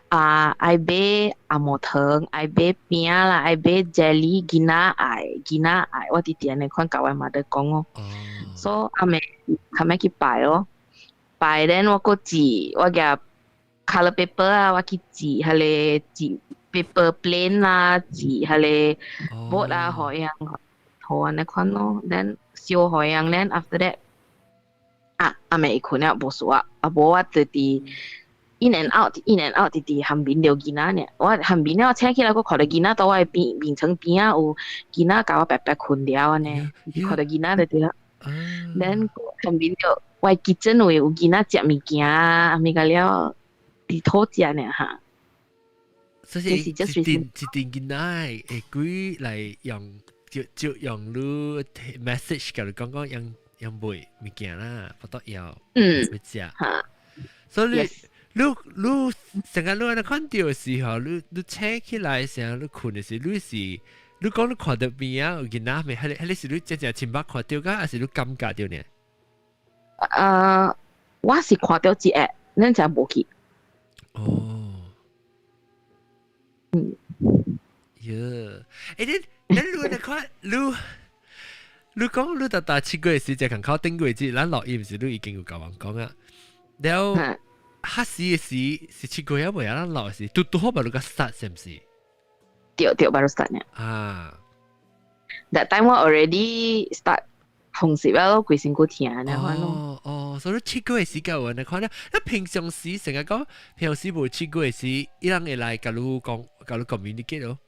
啊，愛買紅毛糖，愛買餅啦，愛買 jelly，囡仔愛，囡仔愛，我直直按呢款共我媽講哦。所以暗暝較尾去拜咯，拜 then 我閣折，我舉 colour paper 啊，我去折彼个折 paper plane 啦，折彼个 boat 啊，予𪜶予按呢款咯，then 燒予𪜶，then after that 啊，暗暝伊睏了無事啊，啊無我直直 in and out in and out 直直頷面著囡仔爾，我頷面了醒起來，閣看著囡仔佇我的邊面床邊仔有囡仔共我白白睏了按呢，看著囡仔就對了。Then 頷面著我的 kitchen 位有囡仔食物件啊，物個了佇討食爾哈。所以一陣一陣囡仔會鬼來用就就用你 message 共你講講，用用買物件啦，不得要欲食。嚇。所以你成日你按呢看著的時候，你醒起來時候，你睏的時，你是你講你看著邊仔有囡仔未？彼個是你真正親目看著㗎，還是你感覺著呢？我是看著一下，咱才無去。哦。喲，你你看，你講你逐逐7月時就共口頂過節，咱錄音時你已經有共阮講啊。了，彼時的時是7月猶未啊？咱錄的時，拄拄好嘛，你閣 start 是毋是？對對，baru start 呢。啊。 That time 我 already start 風濕了，規身軀疼呢款咯。哦哦，所以7月時間有按呢款咧。那平常時成日講，平常時無七月時，伊人會來共你講，共你 communicate 咯。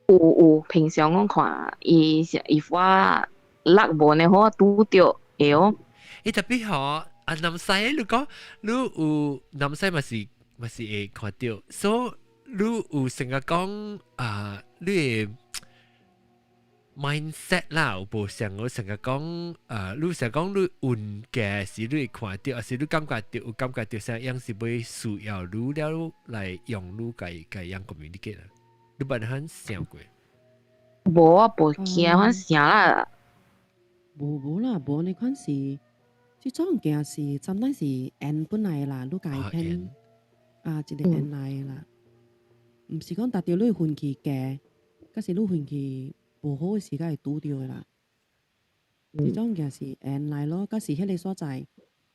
有有，平常我看伊是 if 我落無呢好，拄著會哦。伊特別吼，啊南西你講，你有南西嘛是會看著，所以你有成日講啊，你會 mindset 啦，有無像我成日講啊，你成日講你運嘅時你會看著，還是你感覺著有感覺著啥樣是欲需要你了來用你共共樣 communicate 啊？你捌很想過？無啊，無驚阮想啦。無無啦，無呢款是，這種物件是，針對是緣本來啦，你家己騙啊，一個緣來的啦，毋是講逐著你運氣低，抑是你運氣無好的時間會拄著的啦。這種物件是緣來咯，抑是彼個所在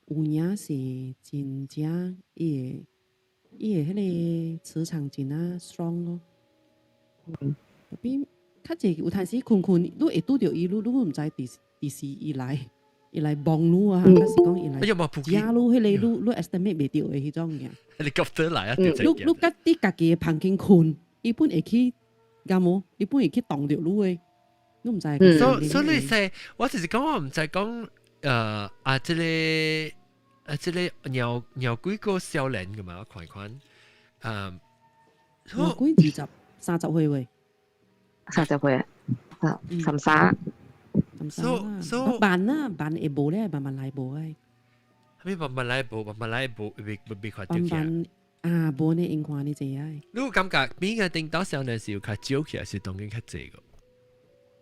有影是真正伊的彼個磁場真啊 strong 咯。特別較濟有陣時睏睏，你會拄著伊，你毋知佇佇時伊來幫你啊，抑是講伊來哎呀嘛，食你彼個你 estimate 袂著的彼種物件。 helicopter 來啊！你你佮佇家己的房間睏，伊本會去，敢無？伊本會去動著你的，你毋知。所以你說，我就是講我毋知講，啊，這個啊，這個鳥鳥幾個少年㗎嘛，我看看，鳥幾20、30歲喂？ 30歲啊，33。33 So 慢啊，慢會無咧，慢慢來無的。啥物慢慢來無，慢慢來無，未未看著起。慢慢啊，無呢，用看呢濟啊。你有感覺邊個頂到少年時有較少起，還是當然較濟個？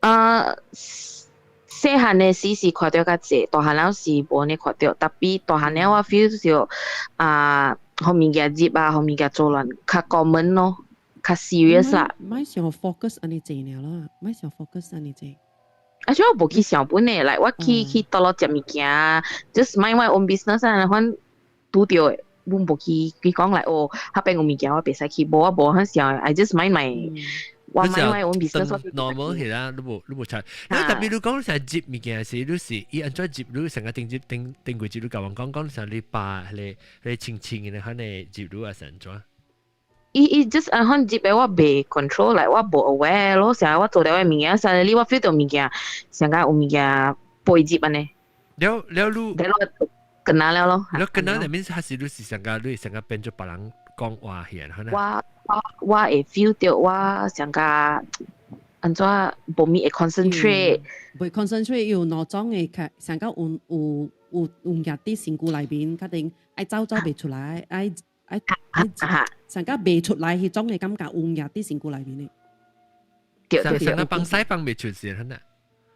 啊，細漢的時是看著較濟，大漢了是無呢看著，tapi 大漢了我 feel 就啊，予物件入啊，予物件做亂，較 common 咯，較 serious 啦。莫想 focus 按呢濟爾啦，莫想 focus 按呢濟。啊，所以我無去想本的，來我去倒落食物件，just mind my own business 啊，反拄著的，阮無去講來哦，彼邊有物件我袂使去，無我無很想，I just mind my 我 mind my own business。 normal 係啦，你無查。你特別你講成接物件時，你是伊按怎接？你成個頂接頂頂過接，你共阮講講成你爸彼個親親的，彼個接你啊是按怎？伊 just 按款接的我袂 control 來，我無 aware 咯，成日我做了的物件，suddenly 我 feel 到物件，成個有物件飛入按呢。了了你，了跟那了咯。了跟那裡面還是你是成個你成個變做別人講話去啊？我會 feel 到我成個按怎無咪會 concentrate，袂 concentrate 有腦中的較成個有物件佇身軀內面，確定愛走走袂出來，愛愛愛成個袂出來彼種的感覺，有物件佇身軀內面的。對對對。成個放屎放袂出是很啊？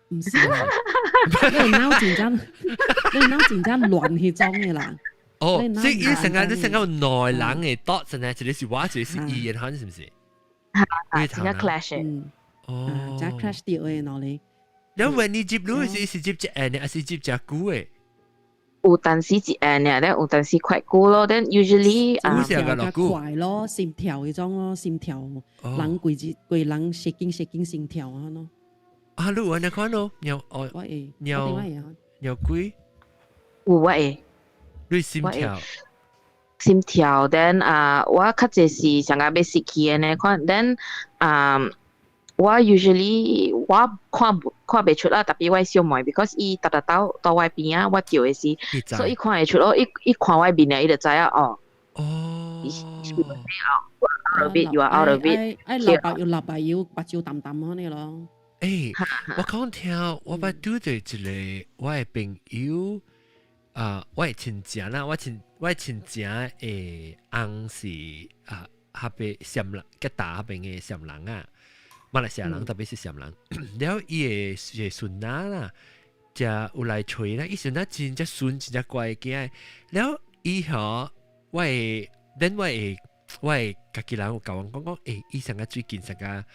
毋是，你腦真正，你腦真正亂彼種的啦。哦，所以伊成個你成個內人的 thought，成個一個是我，一個是伊的，是毋是？哈，真正 clash 的。哦，真 clash 著的腦裡。了問你接你是接一下呢，還是接誠久的？有當時一下爾，咧有當時快久咯。then usually 啊，較快咯，心跳彼種咯，心跳，人規日規人 shaking shaking 心跳啊咯。啊，你有按呢款咯？尿哦，我會，尿尿鬼？有我會。你心跳？心跳，then 啊，我較濟是上個欲死去的呢款，then 啊。我 usually 我看看袂出啦，特別我小妹，because 伊逐逐兜到我邊仔，我叫的時，所以伊看會出咯。伊伊看我面咧，伊就知影哦。哦。 Out of it, you are out of it。愛流目藥流目藥，目睭澹澹按呢咯。欸，我講聽，我捌拄著一個我的朋友啊，我的親戚啦，我的親戚的翁是啊，彼邊暹人，吉打彼邊的暹人啊，馬來西亞人，特別是暹人。了伊的一個孫仔啦，就有來揣啦，伊孫仔真正順，真正乖囝。了伊吼，我的，then 我的家己人有共阮講講，欸，伊上個最近上個。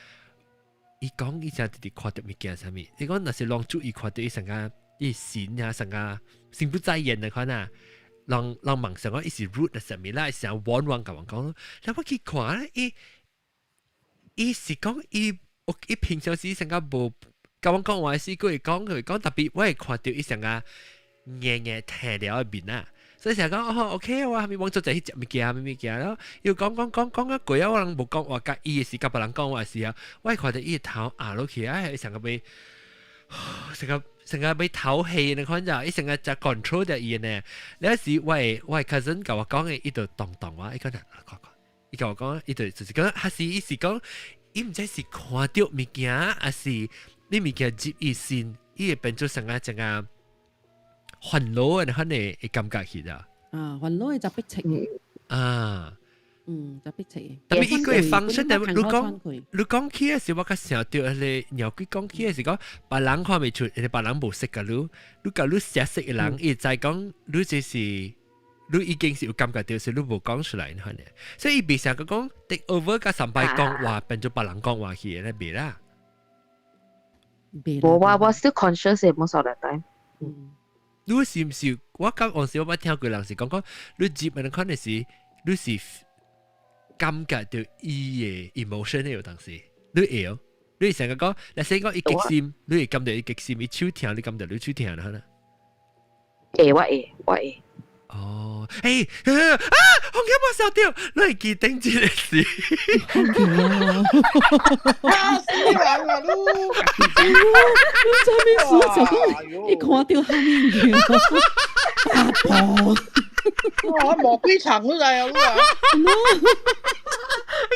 伊講伊誠直直看著物件啥物，伊講若是攏注意看著伊上個伊神啊，上個心不在焉的款啊，人人夢想講伊是 rude 的啥物啦，是想玩玩共阮講，然後我去看咧，伊是講伊我伊平常時上個無共阮講話時，閣會講會講，特別我會看著伊上個硬硬聽了的面啊。所以成日講哦，OK，我係咪往做就去食物件，物件咯。又講講講講啊過啊，我人無講話，共伊的時共別人講話時候，我會看著伊的頭壓落去啊，伊成個欲成個成個欲透氣你看就，伊成個就 control 著伊呢。了時我的 cousin 共我講的，伊就動動我，伊講看看，伊共我講，伊就就是講，還是伊是講，伊毋知是看著物件，還是你物件入伊心，伊會變做成個成個。煩惱的款的會感覺去啦。啊，煩惱的就逼情。啊。嗯，就逼情。特別伊個方式，你講起的時，我較想著彼個鳥鬼講起的是講，別人看袂出，因為別人無識共你，你共你熟識的人，伊會知講你這是，你已經是有感覺著，是你無講出來款的。所以伊袂成個講 take over 甲上擺講話變做別人講話去的，袂啦。無我 still conscious 的 most of the time。嗯。你是毋是？我感覺時我捌聽過人是講講，你入的款的是，你是感覺著伊的 emotion 的有當時，你會哦，你會成個講，若是講伊激心，你會感覺伊激心，伊手疼，你感覺你手疼啦。會，我會，我會。哦，欸，啊，紅嘅冇笑掉，你會記頂這個事。啊，死人啊你！你這邊說就講，一看到蝦米物件，阿婆。哇，魔鬼場都來啊！你啊！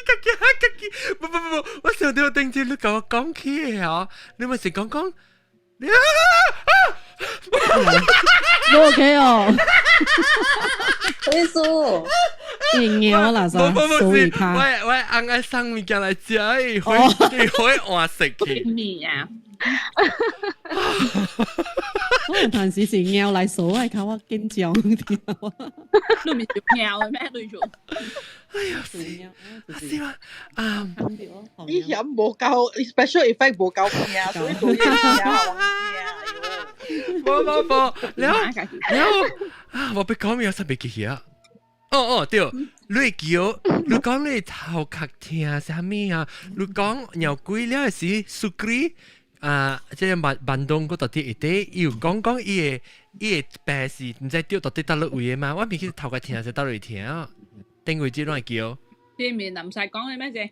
家己家己，不不不不，我想到頂次你共我講起的哦，你咪是講講，你啊啊！ OK 哦，咩事？硬我啦，無無無是，我翁愛送物件來食，伊會伊會換食去。面啊！可能暫時是貓來數，我靠我緊張啲。你唔是貓的咩？對住。哎呀，死死啦！啊，你嫌無夠，special effect 無夠命，所以做嘢無無無，了了啊！我欲講咩？我煞袂記起啊！哦哦對，你會叫你講你頭殼疼啥物啊？你講尿鬼了時，Sukri 啊，這個萬萬東嗰到底會底，伊有講講伊的病是毋知著到底佗落位的嘛？我袂記頭殼疼是佗落位疼，頂位置攏會叫。這面南西講的咩啫？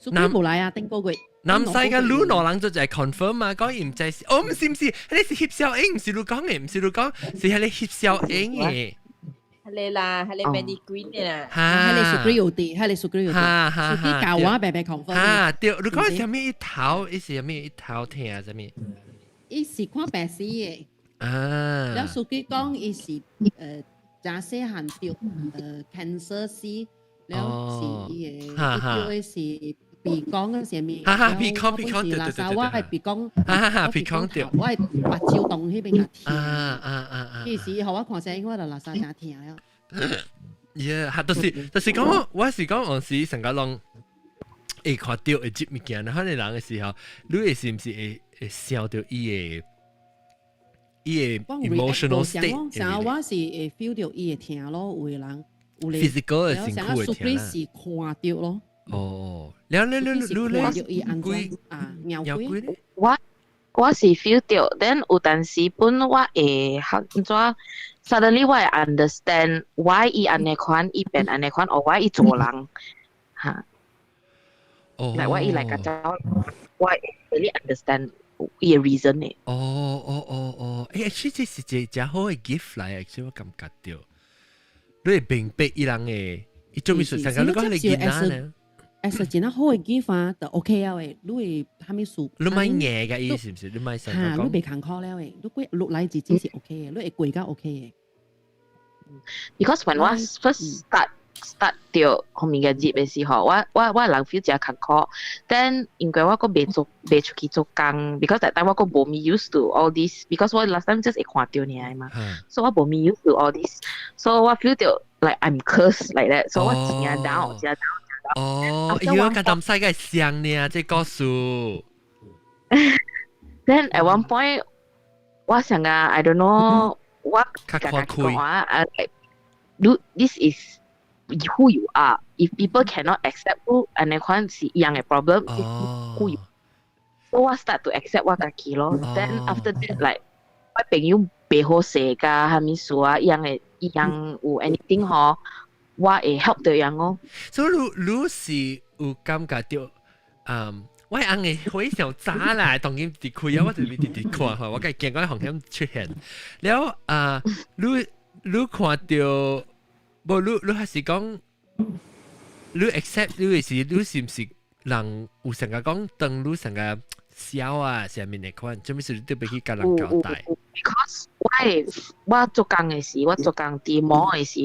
Sukri 無來啊，頂個月。南西嘅你兩人就係 confirm 嘛，講伊毋知是，哦毋是毋是，彼個是翕小影，毋是你講的，毋是你講，是彼個翕小影的。係你啦，係你 Manny Green 的啦。哈，彼個 Sukri 有佇，彼個 Sukri 有佇，Sukri 教我白白 confirm。哈，對，你講啥物伊頭，伊是啥物伊頭疼啥物？伊是看病死的。啊。了 Sukri 講伊是誠細漢著cancer 死，了是伊的，伊著的是。鼻孔啊，啥物？哈哈，鼻孔鼻孔，對對對對。我係鼻孔，哈哈哈，鼻孔對。我係目睭洞彼邊較疼。啊啊啊啊！彼時予我看聲，我就垃圾誠疼了。 Yeah，就是講，我是講，有時成個攏會看著會接物件，然後你人的時候，你會是毋是會想著伊的 emotional state？像我是會 feel 著伊會疼咯，有的人有的 physical 的身軀會疼啦。是看著咯。哦，了了了了了，鬼啊，鳥鬼，我是 feel 著，then 有當時本我會學怎，suddenly 我會 understand why 伊按呢款，伊變按呢款，or why 伊做人，哈。哦。來我伊來共走，我 really understand 伊的 reason 呢。哦哦哦哦，欸，其實這是一個誠好的 gift 來，其實我感覺著，你會明白伊人的，伊做咩事，成個你講你囡仔呢？ as a 真好嘅 gift 啊，就 OK 啊喂，你會蝦米數？你買硬嘅意思是唔是？你買成嚇，你袂艱苦了嘅，你過落來日子是 OK 嘅，你會過較 OK 嘅。 Because when 我 first start 到後面嘅節嘅時候，我人 feel 真艱苦。Then 因為我閣未做未出去做工，because that time 我閣無咪 used to all this，because 我 last time just 會看到爾嘛，所以我無咪 used to all this，所以我 feel 到 like I'm cursed like that，所以我真正 down 真 down。哦，因為我咁細個像呢，這故事。 Then at one point，我想啊，I don't know，我家己講啊，like，this is who you are. If people cannot accept you，按呢款是一樣嘅 problem。Who you？所以我 start to accept 我家己咯。Then after that like，我朋友袂好勢㗎，蝦米事啊，一樣嘅，一樣有 anything 嗬，我會 help 到人哦。所以你你是有感覺到，我翁嘅非常早啦，當然佇開啊，我就咪直直看，我梗係見過風險出現。了啊，你看到，無你你還是講，你 accept 你的是你是毋是人有成個講，當你成個笑啊，啥物的款，做咩事你特別去共人交代？Because 我做工的時，我做工佇 mall 的時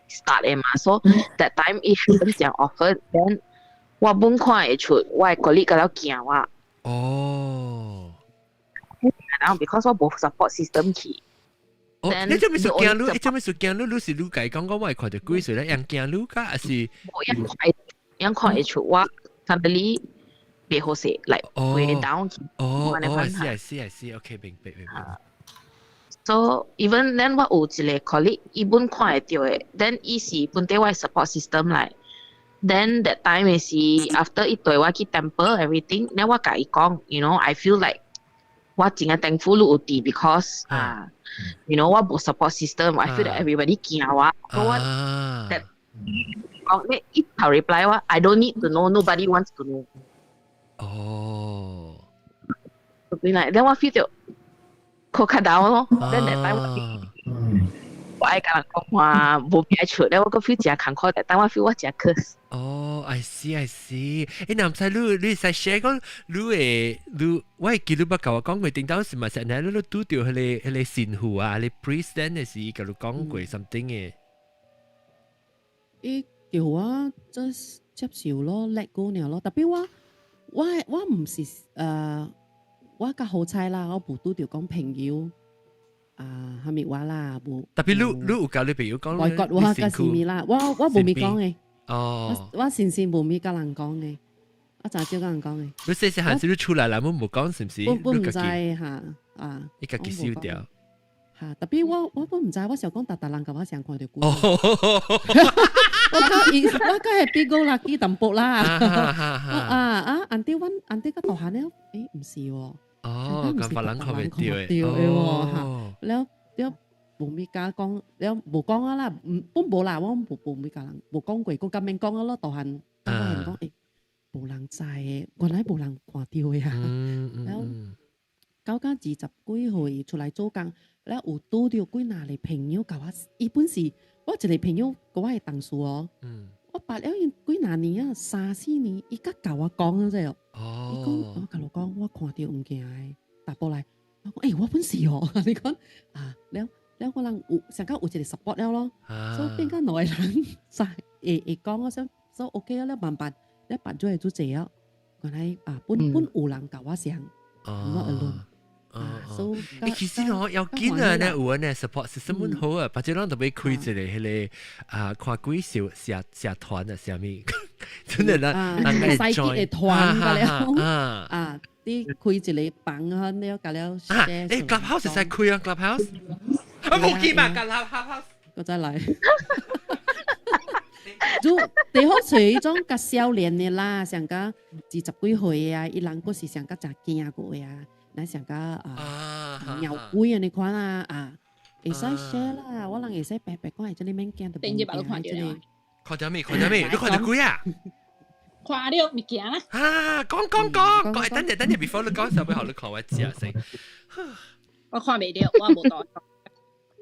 start 的嘛，所以 that time it happen 真 often，then 我本看會出，我的 colleague 甲了驚我。然後 because 我無 support system 去。哦，你做咩事驚你？你做咩事驚你？你是你家講講我會看著鬼所以咧，人驚你㗎，還是？無人看，人看會出我 suddenly 袂好勢，like 會 down 去。哦，是係是係是，OK，明白明白。 So even then 我有一個 colleague，伊本看會著的，then 伊是本底我的 support system 來。Then that time 是 after 伊帶我去 temple everything，then 我共伊講，I feel like 我真正 thankful 你有佇，because 啊，我無 support system，I feel that everybody 驚我，所以我 that 講你一頭 reply 我，I don't need to know，nobody wants to know。Something like then 我 feel 到較較 down 咯，then that time 我愛共人講話無變出，咧我閣 feel 真艱苦，但我 feel 我真 curse。哦，I see I see。欸，若毋知你會使 share 講你會你，我會記你捌共我講過，頂當時嘛是按呢你拄著彼個神父啊，彼個 priest 的時，共你講過 something 的。伊叫我 just 接受咯，let go 爾咯。特別我毋是我較好彩啦，我無拄著講朋友啊，蝦米話啦，無。特別你有共你朋友講？外國話較是物啦，我無咪講的。我先先無咪共人講的，我真少共人講的。你細細漢時你出來啦，我無講是毋是？我毋知嚇啊。你家己收掉。嚇！特別我本毋知，我想講逐逐人共我相看著鬼。我較伊，我較 happy go lucky 淡薄啦。啊啊！until 阮 until 較大漢了，欸，毋是喎。哦，共別人看袂著的。對的喎嚇，了了無咪敢講，了無講啊啦，毋本無啦，我無咪共人無講過，閣較免講啊咯，大漢大漢講欸，無人知的，原來無人看著的啊。了到甲20幾歲出來做工，了有拄著幾若個朋友共我，伊本是我一個朋友，閣我的同事哦。我捌了伊幾若年啊，三四年，伊閣共我講啊，這哦。伊講，我共你講，我看著物件的，踏步來，我講，欸，我本是哦，你講啊，了了，我人有上較有一個 support 了咯，所以變甲兩個人在會講，我想所以 OK 啊，了慢慢，了辦做會做濟啊，原來啊，本本有人共我相，not alone。啊，所以欸，其實哦，要緊啊，呢有呢 support system 好啊，別種人特別開一個彼個啊，看鬼社社社團啊，啥物，真的啦，人會 join 的團個了，啊，你開一個房啊，了個了。啊，欸，Clubhouse 會使開啊，Clubhouse，啊，無記嘛，Clubhouse，閣再來。就地好揣彼種較少年的啦，上較20幾歲啊，伊人閣是上較誠驚過的啊。咱上較啊鳥鬼按呢款啊啊，會使 share 啦，我人會使白白講，這裡免驚，頂日都看著了。看著物？看著物？你看著鬼啊？看著物件啦。啊，講講講講，等陣等陣，before 你講，時候予你看我食先。我看袂著，我無帶。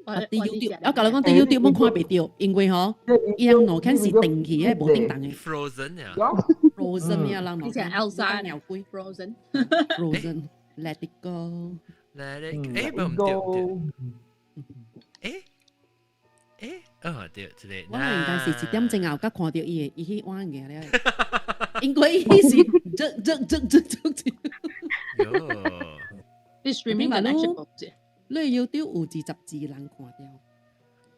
啊，佇 YouTube，我共你講佇 YouTube 攏看袂著，因為吼，伊人路肯是定去的，無叮當的。 Frozen 呀。，Frozen 啊，人以前 Elsa 鳥龜 Frozen ，Frozen，Let it go。 Let it，欸，唔對唔對，欸欸，哦對，這個，我應該是1點鐘後，才看到伊的，伊去玩嘅咧。應該伊是這這這這這這。喲，你 streaming connection 你 YouTube 有20字人看到。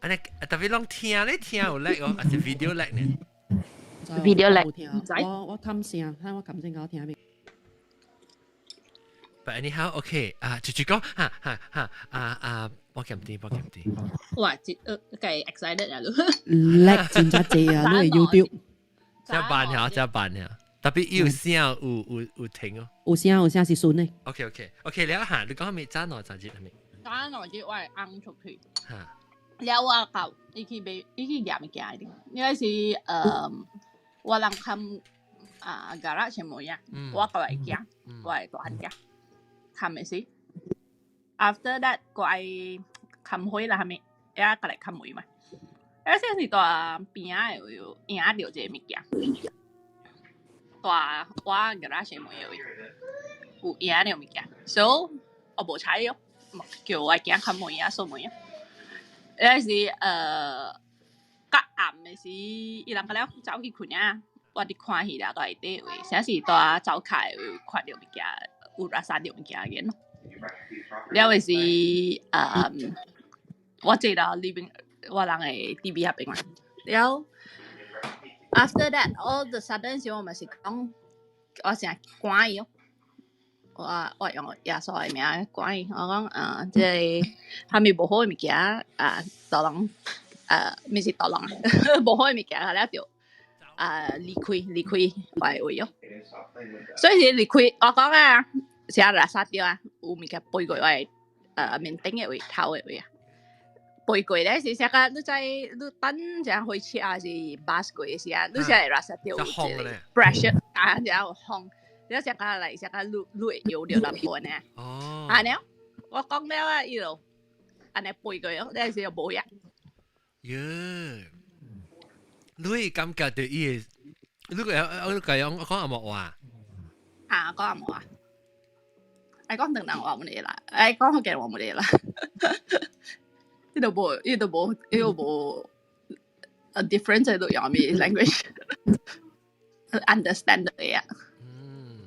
按呢特別攏聽咧聽有叻哦，還是 video 叻呢？video 叻。我冚聲，睇我冚聲夠聽未？ But anyhow, OK 啊，就就講，哈哈哈，啊啊，我撳啲，我撳啲。哇，這計 excited 啊！叻真正濟啊！你 YouTube。這慢下，這慢下，特別有聲有有有停哦。有聲有聲是順的。 OK OK OK，了下，你講咩？早哪陣節係咪？早哪節我係翁出去。嚇！了我到伊去買，伊去驗物件的，應該是我人冚啊 garage 門啊，我過來行，我係大漢行，冚的是。After that，我愛冚開啦，係咪？也過來冚門嘛。而且是蹛邊仔的有影著這個物件，蹛我 garage 門的位有影著物件，所以我無睬伊哦，叫我囝冚門啊，鎖門啊。那是較暗的時，伊人個了走去睏啊，我佇看戲啦，內底位，啥是蹛走開有看著物件，有垃圾著物件嘅咯。了的是我坐到 living 我人的 TV 彼邊嘛。了 after that all the sudden 時，我嘛是講，我成趕伊哦。我我用耶穌的名趕伊，我講啊，這個啥物無好的物件啊，大人啊，毋是大人，無好的物件，了就啊離開離開我的位哦。所以是離開，我講啊，啥垃圾掉啊，有物件飛過我的面頂的位頭的位啊。飛過咧是啥個？你知你等一火車還是 bus 過的時啊，你才會垃圾掉有一個 pressure 啊，然後風。你啥個來啥個你你會搖著淡薄呢？哦，啊了，我講了啊，伊就按呢飛過哦，那時又無影。耶，你會感覺到伊個，你個我講講紅毛話。啊，講紅毛話。愛講唐人話無咧啦，愛講福建話無咧啦。伊都無，伊都無，伊都無 a difference 喺度用咩 language understand 的呀。嗯。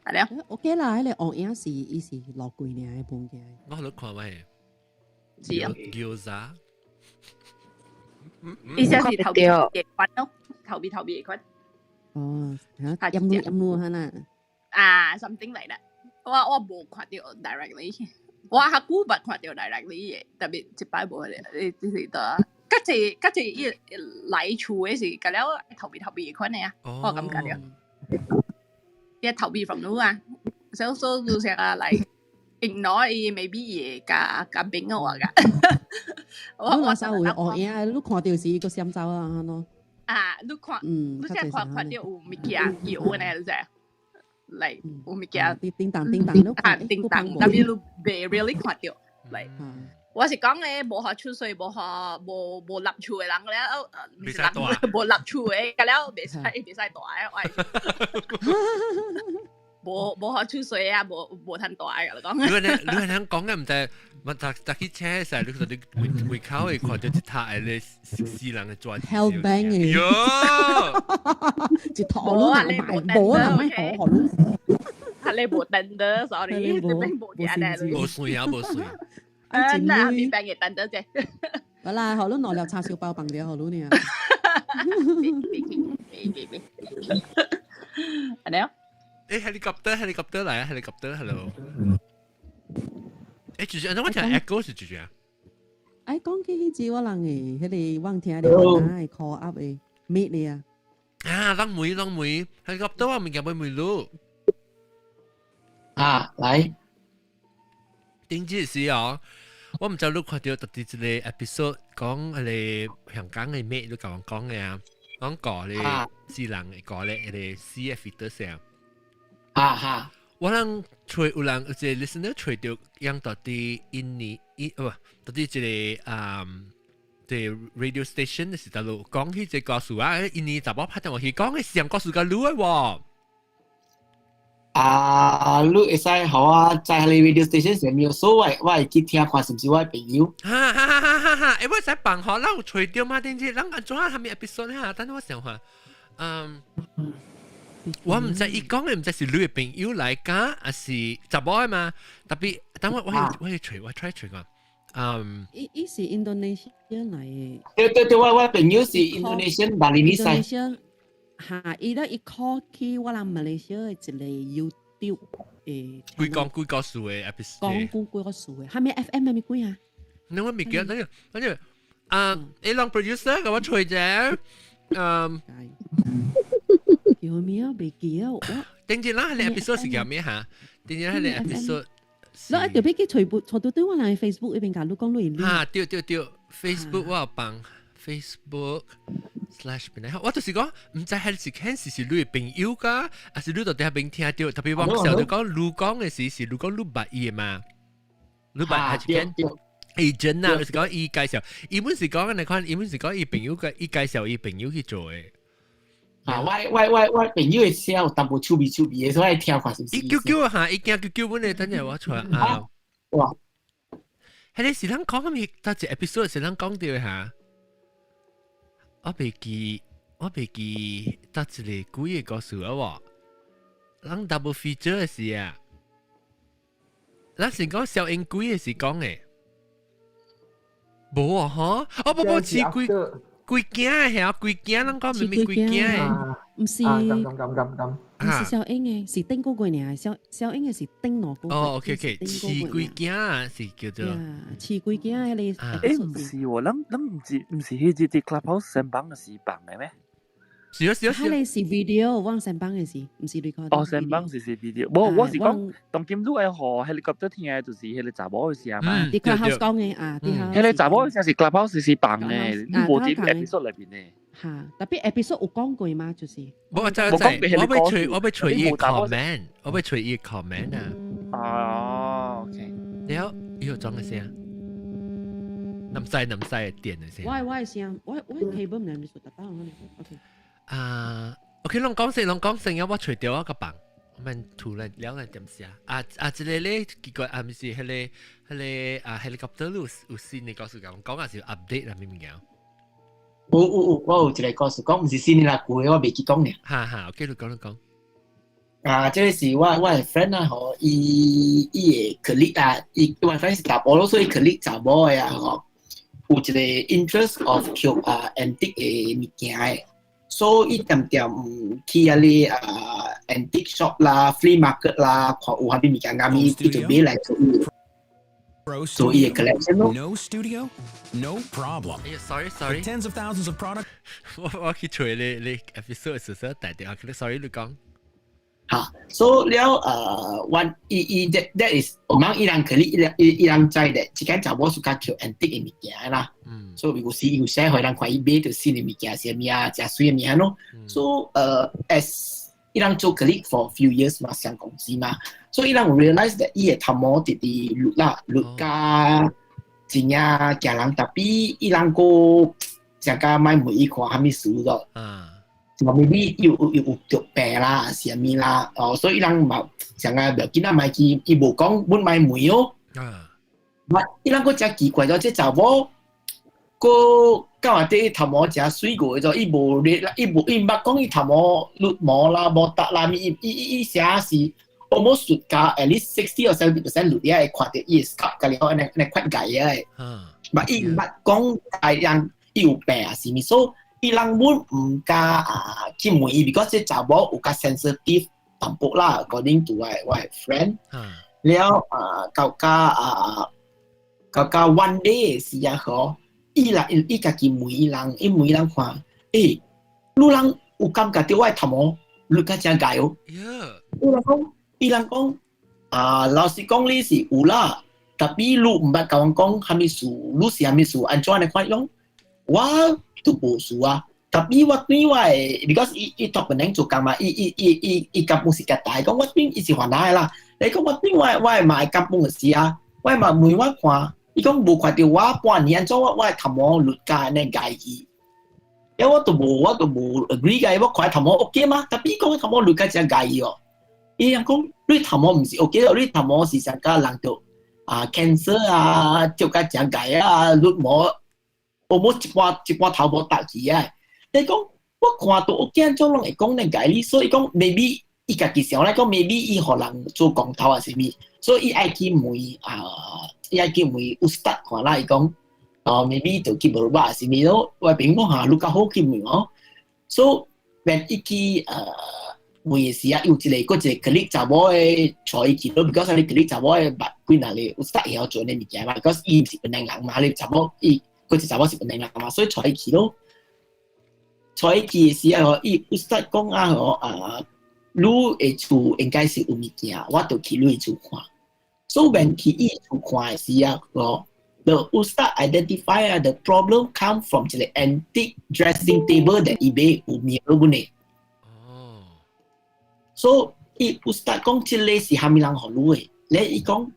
係了。 OK 啦，彼個烏影是伊是落櫃爾的物件。我都看過。是啊。餃子。伊這是頭尾的款咯，頭尾頭尾的款。哦，嚇，陰路陰路哈啦。啊，something like that。我我無看著 directly，我較久捌看著 directly 的，特別一擺無咧，你這是倒。較濟較濟伊來厝的是，甲了頭尾頭尾的款的啊，我感覺著。伊頭尾 from 你啊，所以所以就成個來 ignore 伊，maybe 伊會共共變我噶。我我稍有烏影，你看著是伊閣閃走啊咯。啊，你看，你才看看著有物件搖呢，你知？嚟有物件叮當叮當，啊叮當，特別你袂 really 看著嚟。我是講咧，無予出水，無予無無立厝的人咧，毋是人無立厝的，甲了袂使袂使蹛的，我無無予出水啊，無無通蹛的，共你講。你你你你講嘅毋知，我逐逐去車時，你看你門門口會看到一塔的咧死人的紙。 Hellbang 嘅。喲，一套你買，無人買好，予你。係你無燈的，sorry，這邊無電的。無水啊，無水。啊，那邊嘅燈的啫。好啦，予你兩粒叉燒包放著，予你呢。別別別別，係了。誒，helicopter helicopter 來啊，helicopter，hello。誒，就是，我聽 echo 是就是啊。哎，講起彼隻我人的，彼個我聽的我會 call up 的，咩咧啊？啊，人梅人梅，helicopter 我物件欲問你。啊，來。頂這時哦，我毋知你看著特佇一個 episode 講彼個香港的咩，你共我講的啊，講個咧死人的個咧，彼個死的 fetus 啊。哈哈。我人揣有人有一個 listener 揣著樣到佇印尼，伊哦，到佇一個啊，對 radio station 時就講起這故事啊，印尼查某拍電話去講嘅上故事個女嘅喎。啊，你會使予我知彼个 radio station 是咩？所以我會去聽看是毋是我的朋友。哈哈哈哈哈哈！欸，我使放予，咱有揣著嗎？頂次咱按怎啥物 episode 哈？等我想下，嗯，我毋知伊講的毋知是你的朋友來講，還是查某的嘛？特別等我去揣，我 try 揣看。嗯，伊伊是 Indonesia 來的。對對對，我朋友是 Indonesian 馬來西亞。 Indonesia 哈，伊咧伊 call 去我人馬來西亞的一個 YouTube 誒。幾講幾個數的 episode。講幾幾個數的，啥物 FM 啥物鬼啊？你我未記得，等陣等陣，啊，你啷 producer 共我揣者，嗯。叫咩啊？未記啊！我頂陣咱彼个 episode 是叫咩哈？頂陣彼个 episode。你一條俾佢隨撥，錯到對我人 Facebook 嗰邊架，你講你哈，對對對，Facebook 我有放 Facebook slash 邊咧，我就是講，毋知係是顯示是你的朋友㗎，還是你佇遐邊聽著？特別我時候就講，你講的時是你講你捌伊的嘛？你捌還是講 agent 啊？就是講伊介紹，伊本是講你看，伊本是講伊朋友嘅，伊介紹伊朋友去做的。啊，我朋友的聲有淡薄趣味趣味的，所以聽看是毋是？伊叫叫哈，伊驚叫叫阮的，等陣我出來啊。哇！彼个是咱講啥物？佗一 episode 是咱講著的哈？我袂記，我袂記，佗一个鬼的故事啊無？咱 double feature 的時啊，咱是講小英鬼的時講的，無啊吼？哦不不，是鬼鬼囝的遐，鬼囝咱講明明鬼囝的，毋是，毋是小英的，是頂個月爾，小小英的是頂兩個月。哦，OK OK，飼鬼囝是叫做。飼鬼囝彼个。欸，毋是喎，咱咱毋是彼隻 Clubhouse 先放的時放的咩？是啊是啊是啊。彼个是 video，我先放的是，毋是 record。哦，先放是 video，無我是講當今你愛予 helicopter 聽的，就是彼个查某的聲嘛。佇 Clubhouse 講的啊，佇彼个查某的聲是 Clubhouse 是放的，你無佇 episode 內面的。哈，特別 episode 有講過嗎？就是。無，就就我欲揣我欲揣伊 comment，我欲揣伊 comment 啊。哦，OK。了，伊有裝個聲，南西南西的電的聲。我的聲，我 cable 毋知咪說達到，OK。啊，OK，攏講聲攏講聲，我揣著我個放，我們突然了來點聲。啊啊，這個咧奇怪，啊，毋是彼个彼个啊，helicopter 有有新的故事講，講也是 update 啦，明物件。有有有，我有一個故事講，毋是新的啦，舊的我袂記講爾。哈哈，OK，你講你講。啊，這個是我的 friend 啊，吼，伊伊的 colleague 啊，伊我 friend 是查埔咯，所以 colleague 查某的啊，吼，有一個 interest of 抾啊 antique 的物件的，所以伊恬恬去遐个啊 antique shop 啦、flea market 啦，看有啥物物件𠕪伊就買來做伊做伊的 collection 咯。 No studio, no problem. 哎呀，sorry sorry。 Tens of thousands of products. 我我去揣你你 episode 時時帶電話，sorry 你講。嚇，所以了one 伊伊 that that is 我們伊人可能伊人伊伊人知的，這間查某 suka 抾 antique 的物件啦。所以有時有時予人看伊買著新的物件是啥物啊，誠媠的物件咯。So as 伊人做 colleague for few years 嘛，上公司嘛，所以伊人有 realize that 伊的頭毛直直綠啦，綠甲真正驚人，特別伊人閣成甲莫問伊看啥物事咯。就 maybe 有有有著病啦，是啥物啦，哦，所以伊人嘛成個袂緊啊，莫去，伊無講阮莫問哦。啊。伊人閣誠奇怪咗，這查某閣到下底頭毛誠媠過咗，伊無咧，伊無伊毋捌講伊頭毛綠毛啦、無達啦，伊伊伊伊寫是 almost 術加 at least 60 or 70% 綠了會看著伊的 scalp 家己好按呢按呢塊蓋啊的。嘛伊毋捌講大人伊有病啊是物，所以伊人本毋敢啊去問伊，because 這查某有較 sensitive 淡薄啦，according to 我的 friend。了啊，到甲啊，到甲 one day 時啊，嗬，伊人伊家己問伊人，伊問伊人看，欸，你人有感覺著我的頭毛綠甲誠𠢕哦？伊人講，伊人講，啊，老實講你是有啦，特別你毋捌共阮講啥物事，你是啥物事，按怎按呢款講，我都無事啊。特別我對我的，because 伊伊托本人做工嘛，伊伊伊伊伊根本是較大，講我對伊是番仔的啦。你講我對我我的嘛會根本的是啊，我嘛問我看，伊講無看著我半年按怎我我頭毛律甲按呢𠝹去，因我都無我都無 agree 嘅，我看頭毛 OK 嘛，tapi 伊講頭毛律甲真𠝹伊哦，伊人講你頭毛毋是 OK 咯，你頭毛是上甲人著啊 cancer 啊，就甲真𠝹啊，律毛 almost 一半一半頭毛搭去啊，你講我看到 OK 按怎攏會講呢𠝹你，所以講 maybe 伊家己想來講，maybe 伊予人做光頭還是啥物，所以伊愛去問啊，伊愛去問 ustaz 看啦，伊講哦，maybe 就去無吧，是物咯，我朋友講嚇，你較好去問哦。So when 伊去問的時啊，有一個閣一個 colleague 查某的帶伊去咯，because 你 colleague 查某的捌幾若個 ustaz 會曉做呢物件嘛，because 伊毋是檳城人嘛，你查某伊閣一個查某是檳城人嘛，所以帶伊去咯。帶伊去的時啊，伊 ustaz 講啊，吼啊。你的厝應該是有物件，我就去你的厝看。So when 去伊厝看的時啊，哦，the ustaz identify 啊，the problem come from 一個 antique dressing table that 伊買有 mirror 本的。哦。 So 伊 ustaz 講這個是蝦米人予你的？咧伊講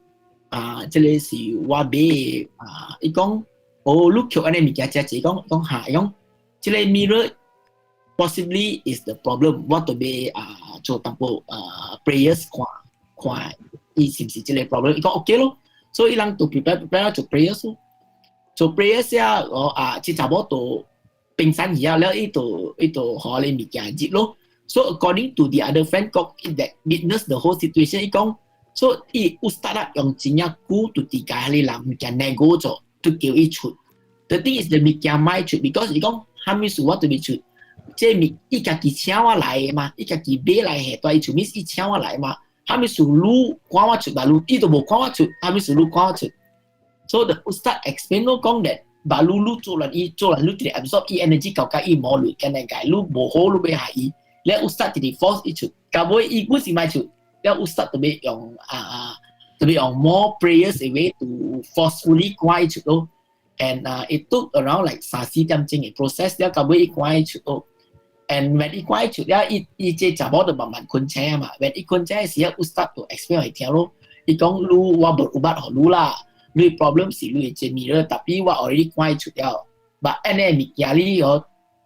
啊，這個是我買的啊，伊講哦，你抾按呢物件遮濟，講講嚇，伊講這個 mirror possibly is the problem，我就欲啊做淡薄啊 prayers 看看伊是毋是這個 problem，伊講 OK 咯，所以伊人就 prepare prepare 做 prayers 咯，做 prayers 啊，我啊這查某就冰山去啊，了伊就伊就予你物件入咯。So according to the other friend 講 that witness the whole situation，伊講，所以伊 ustaz 啦用真正久就佇共彼個人物件 nego 做，就叫伊出。The thing is the 物件莫出，because 伊講啥物事我都未出。這物伊家己請我來的嘛，伊家己買來下蹛伊厝，伊請我來嘛。啥物事你趕我出吧，你伊都無趕我出，啥物事你趕我出。So the ustaz explain 咯講that，把你你做人伊做人你直 absorb 伊 energy 到甲伊魔力，咁樣解，你無好你欲害伊，你 ustaz 直直 force 伊出，到尾伊本是莫出，了 ustaz 就欲用啊，就欲用 more prayers 的 way to forcefully 趕伊出咯。And it took around like 三四點鐘的 process，了到尾伊趕伊出咯。And when 伊趕伊出了，伊伊這查某就慢慢困醒嘛。When 伊困醒的時候，ustaz 就 explain 予伊聽咯。伊講你我無有辦予你啦，你 problem 是你的這 mirror，tapi 我 already 趕伊出了。But 按呢物件你哦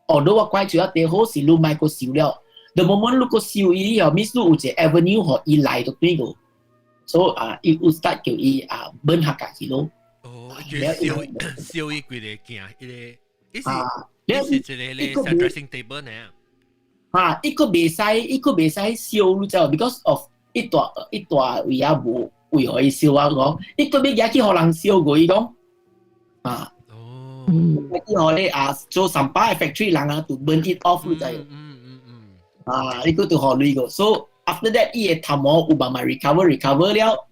，although 我趕伊出了，最好是你莫閣收了。The moment 你閣收伊哦，means 你有一個 avenue 予伊來就對個。所以啊，伊 ustaz 叫伊啊，問下家己咯。哦，叫燒燒伊規個鏡，伊個伊是伊是一個咧 dressing table 呢。啊，伊個袂使，伊個袂使燒，你知無？Because of 伊蹛伊蹛位啊無位予伊燒啊，講伊閣欲舉去予人燒過，伊講啊，哦，去予咧啊做 sampah factory 人啊，就 burn it off 你知？啊，伊閣就予鐳個，so after that 伊的頭毛有慢慢 recover recover 了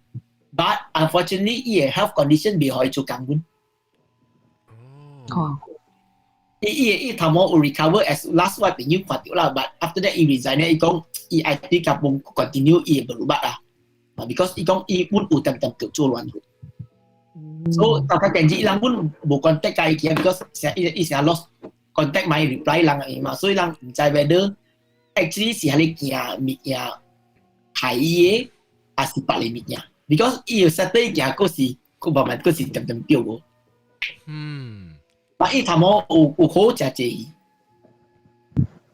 ，but unfortunately 伊的 health condition 袂予伊做工本。哦。伊伊伊頭毛有 recover as last 我朋友看著啦，but after that 伊 resign 咧，伊講伊愛對 kampung continue 伊會 berubat 啦，because 伊講伊本有點點叫做亂。So 大家電子伊人本無 contact 共伊去，because 成伊伊成 lost contact 咪 reply 人的嘛，所以人毋知 whether actually 是彼个鏡物件害伊的，還是別个物件，because 伊有 settle 鏡，閣是閣慢慢閣是點點對無。啊！伊頭毛有有好食濟。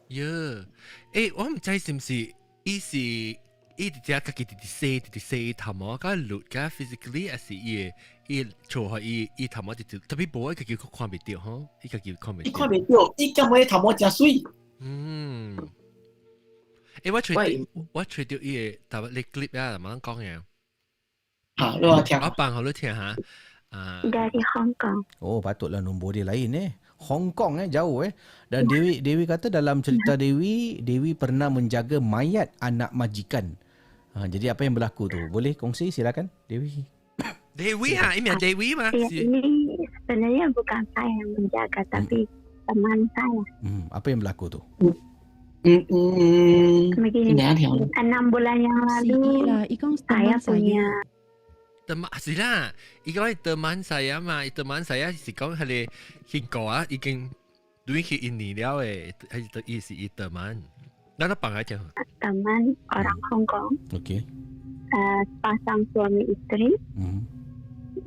喲，欸，我毋知是毋是伊是伊直接家己直直洗直直洗頭毛，佮攄佮 physically 還是伊伊做予伊伊頭毛直直，tapi 無伊家己看袂著吼，伊家己看袂。伊看袂著，伊感覺頭毛誠媠。嗯。欸，我揣我揣著伊的頭你 clip 啊，慢慢講嘅。好，你我聽。我放予你聽下。 Ah. Dari Hong Kong. Oh, patutlah nombor dia lain eh. Hong Kong eh, jauh eh. Dan Dewi Dewi kata dalam cerita Dewi, Dewi pernah menjaga mayat anak majikan. Ha, jadi apa yang berlaku tu? Boleh kongsi silakan Dewi. Dewi ha, ini Dewi mah. Ya, ini sebenarnya bukan saya yang menjaga tapi teman saya. Apa yang berlaku tu? Begini, 6 bulan yang lalu saya punya teman 是啦，伊講teman saya 嘛，teman saya 是講彼個興過啊，已經對去一年了的，還是伊是伊 teman。那他放來聽。 Teman orang Hong Kong. Okey. Pasang suami istri.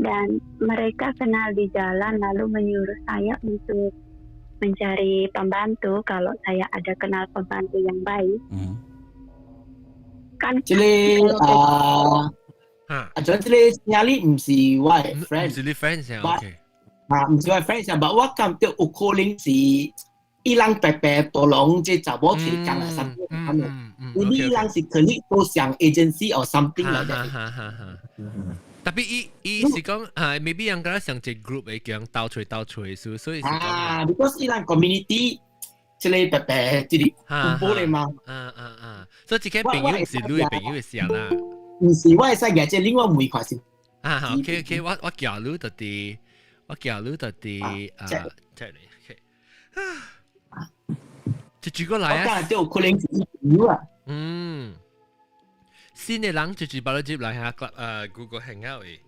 Dan mereka kenal di jalan lalu menyuruh saya untuk mencari pembantu kalau saya ada kenal pembantu yang baik. Kan 這個啊，啊，仲這個聲你毋是我的 friend，毋是你 friend 先，OK。啊，毋是我的 friend 先，但我感覺有可能是伊人白白多攏這查某找工啊，something 咁樣。有啲人是可能都上 agency or something like that。哈哈哈。Tapi 伊伊是講啊，maybe 人家上一 group 會叫人鬥吹鬥吹，所以是講啊，because 伊人 community 這個白白這個恐怖的嘛。啊啊啊！所以這個朋友是你的朋友的聲啦。毋是，我會使舉這另外每塊是。啊，OK OK，我叫你就佇，我叫你就佇啊，這裡 OK。就舉個來啊。我感覺有可能是朋友啊。嗯。新的人就是把你接來下Google Hangout 的。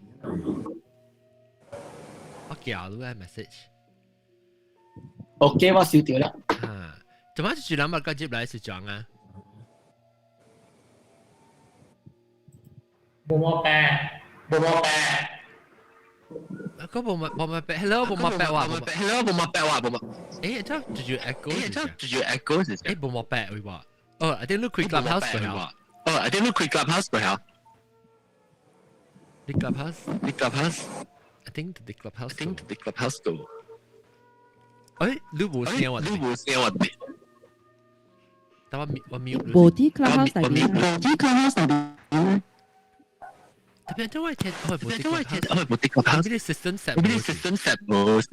我叫你個 message。 OK，我收到啦。啊，做乜就是人物個接來是講啊？無毛病，無毛病。個無毛無毛病，hello 無毛病話，hello 無毛病話無毛。誒，這就是 echo，這就是 echo 是。誒，無毛病會話。哦，I think 你開 clubhouse 過後。哦，I think 你開 clubhouse 過後。你 clubhouse？你 clubhouse？ I think the clubhouse。 I think the clubhouse 度。誒，你無聲話？你無聲話？但我我 mute。無佇 clubhouse 內邊。無佇 clubhouse 內邊。特別因為聽，我無因為聽，我無佇 clubhouse。你 system set，你 system set 無是。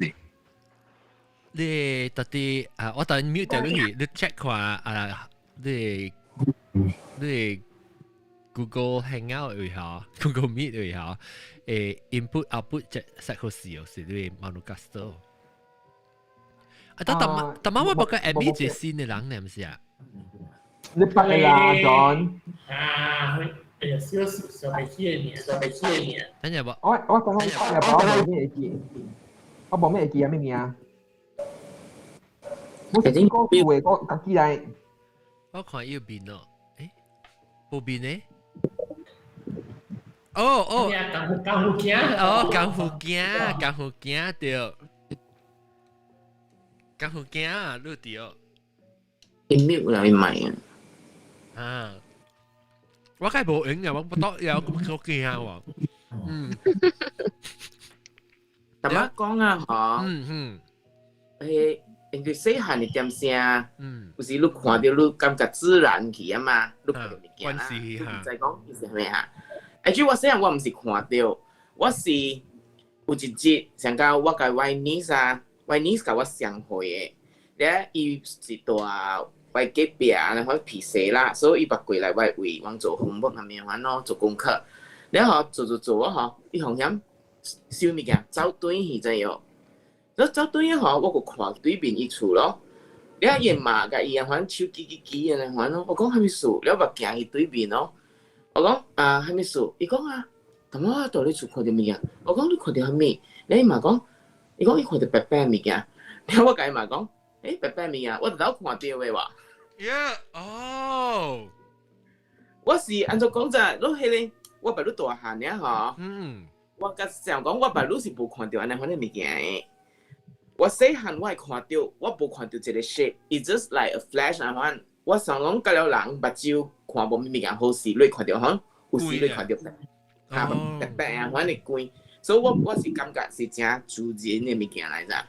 你特啲啊，我等 mute 掉你，你 check 看啊，你你 Google Hangout 會下，Google Meet 會下，誒 input output 即 set 好時有時你 Manucaster。啊，但但但媽我不過 admit 一個新的人呢，毋是啊？你捌的啦，John。啊，哎呀，小小未起的名，小未起的名。等陣我我講我我無咩會記，我無咩會記啊，咩名？我是講話我家己來。我看伊有變咯，誒，無變呢？哦哦，江湖鏡，哦，江湖鏡，江湖鏡對，江湖鏡，你對。伊 mute 啦，伊賣啊。啊，我梗係無影嘅，我不多有咁多驚喎。嗯。淡仔講啊，嗬。嗯嗯。誒。因為細漢的點聲，有時你看到你感覺自然去啊嘛，你看到物件啦，你毋知講伊是啥物哈。而且我細漢我毋是看到，我是有一日上到我共我 niece 啊，我 niece 共我相會的，咧伊是住我隔壁，然後皮細啦，所以伊捌過來我位，阮做 homework 啥物款咯，做功課。了後做做做啊吼，伊紅險收物件走轉去知影？了走轉去吼，我閣看對面伊厝咯。了伊媽共伊啊，反手舉舉舉按呢款咯。我講啥物事？了我行去對面咯。我講啊，啥物事？伊講啊，咁我佇你厝看著物件。我講你看著啥物？了伊媽講，伊講伊看著白白物件。了我共伊媽講，欸，白白物件，我頭看著的哇。 Yeah，哦，我是按怎講者？你彼個我捌你大漢爾吼。我甲想講，我捌你是無看著按呢款的物件的。我細漢我會看著，我無看著一個 shape，it just like a flash 按款。我想講，甲了人目睭看無物件好勢，你看著吼，有時你看著啊白白啊款的光，所以我我是感覺是誠自然的物件來咋。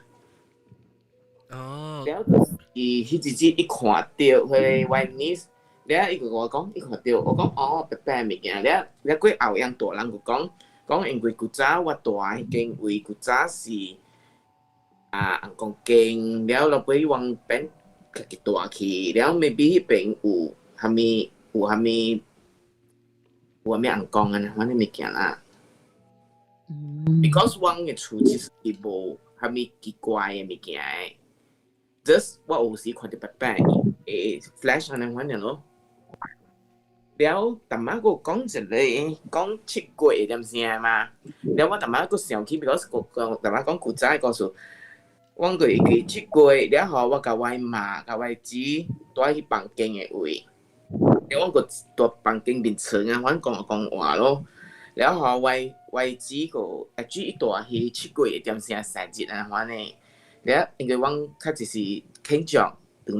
哦。了就是彼一日一看著，彼個我 niece，了伊就共我講，伊看著，我講哦白白物件，了了過後樣大人就講，講因為古早我住彼間位古早是。啊，尪公間了，落尾往變家己住去，了 maybe 彼邊有啥物有啥物有啥物尪公按呢款的物件啦。Because 阮的厝其實是無啥物奇怪的物件的，just 我有時看著白白會 flash 按呢款爾咯。了，淡仔閣講一個講七月點聲嘛，了我淡仔閣想起，because 講淡仔講古早的故事。阮就會記七月了後，我共我媽、共我姊蹛佇房間的位，了阮閣佇房間面床啊，阮講講話咯。了後我我姊個啊姊伊蹛去7月點聲生日按款呢，了因為阮較濟是慶祝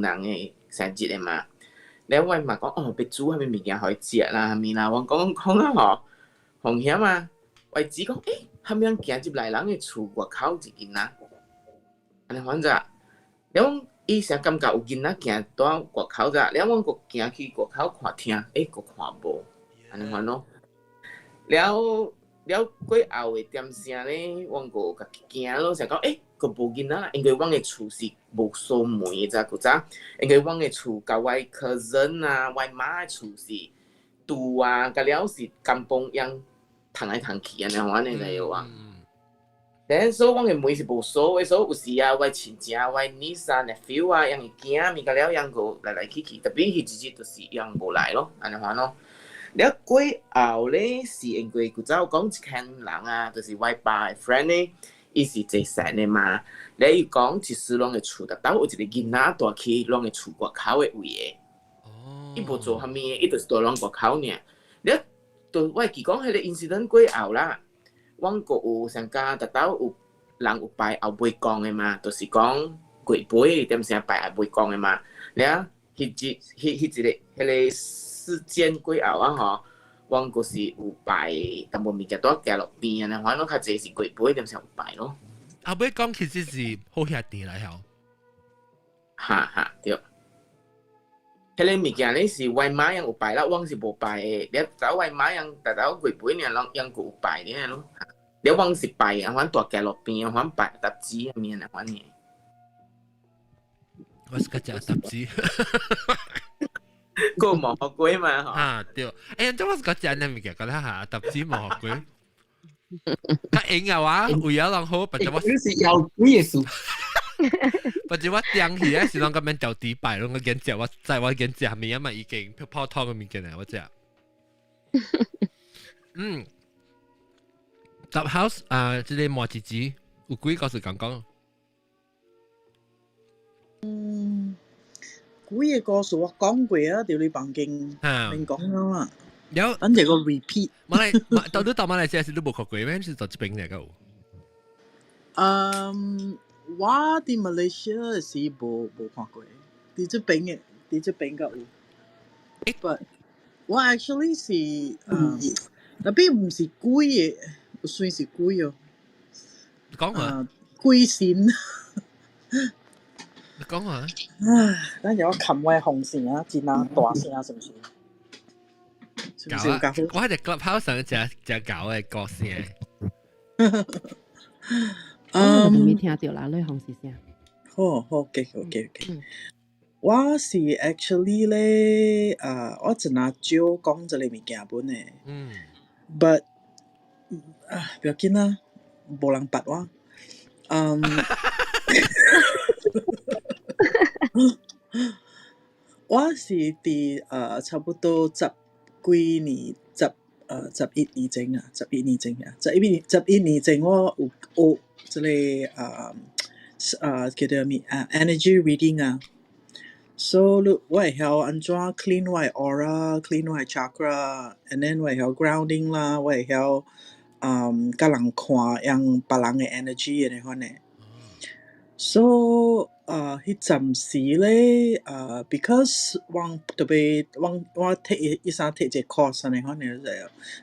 唐人的生日的嘛，了我嘛講哦，欲煮啥物物件予伊食啦，啥物啦，阮講講啊吼，風險啊，我姊講欸，啥物人行入來人的厝外口一囡仔，按呢款咋，了阮伊成感覺有囡仔行蹛外口咋，了阮閣行去外口看聽，欸，閣看無，按呢款咯。了了過後的點聲咧，阮閣家己驚咯，想講欸，閣無囡仔啦，因為阮的厝是無鎖門的，知古早，因為阮的厝佮我 cousin 啊，我媽的厝是拄啊，佮了是甘榜樣通來通去按呢款的，知無啊？但所以阮的門是無鎖的，所以有時啊，我親戚啊，我 niece 啊、nephew 啊，𪜶會驚物佮了，𪜶閣來來去去，特別彼一日就是𪜶無來咯，按呢款咯。了過後咧，是因為古早有講一間人啊，就是我爸的 friend 咧，伊是坐善的嘛。了伊講一時攏的厝逐兜有一個囡仔蹛去攏的厝外口的位的。伊無做啥物的，伊就是蹛攏外口爾。了，就我會記講，彼個 incident 過後啦，阮閣有上加逐兜有人有拜後尾公的嘛，就是講月尾點聲拜後尾公的嘛。了，彼日彼彼一個彼個事件過後啊吼，阮閣是有拜淡薄物件蹛行路邊按呢，反正較濟是月尾點聲有拜咯。後尾講其實是好兄弟來吼。哈哈對。彼個物件咧是我媽樣有拜啦，阮是無拜的。了，走我媽樣，逐兜月尾爾攏樣閣有拜爾咯。了，阮是拜啊，反蹛行路邊啊，反拜搭子啊物啊，反爾。我是個食搭子。個無學過嘛吼。啊對，欸，這我是個食那物件，覺得下搭子無學過。較硬啊話，為咗人好，或者我是有鬼嘅事。或者我掟起來是攏咁樣掉底擺，攏個見食我在我見食物啊嘛已經泡湯嘅物件嚟，我食。嗯，Clubhouse 啊，這個麻子子有幾個是講講？嗯，幾個故事我講過啊，佇你房間免講了啦。有，等陣個 repeat。馬來，到底到馬來西亞是你無看過咩？是到這邊嚟個？嗯，我佇馬來西亞是無看過，佇這邊的，佇這邊個有。But 我 actually 是，嗯，tapi 毋是鬼的，算是鬼哦。講啊！鬼神。你講啊！唉，等陣我冚我的風扇啊，真啊大聲，是毋是？是毋是有較好？我喺 Clubhouse 上食食狗的歌聲。我都未聽到啦，你風扇聲。好好，OK。我是 actually 咧，我真係少講這個物件本的。But 啊，不要緊啦，無人捌我。嗯。我是佇差不多十幾年，11年前啊，十一年前啊，11年前我有學這個叫做啥物啊，energy reading 啊。So 你我會曉按怎 clean 我的 aura，clean 我的 chakra，and then 我會曉 grounding 啦，我會曉共人看用別人的 energy 按呢款的。So 彼陣時咧，because 阮特別，阮我 take 伊啥 take 一個 course 按呢款的就，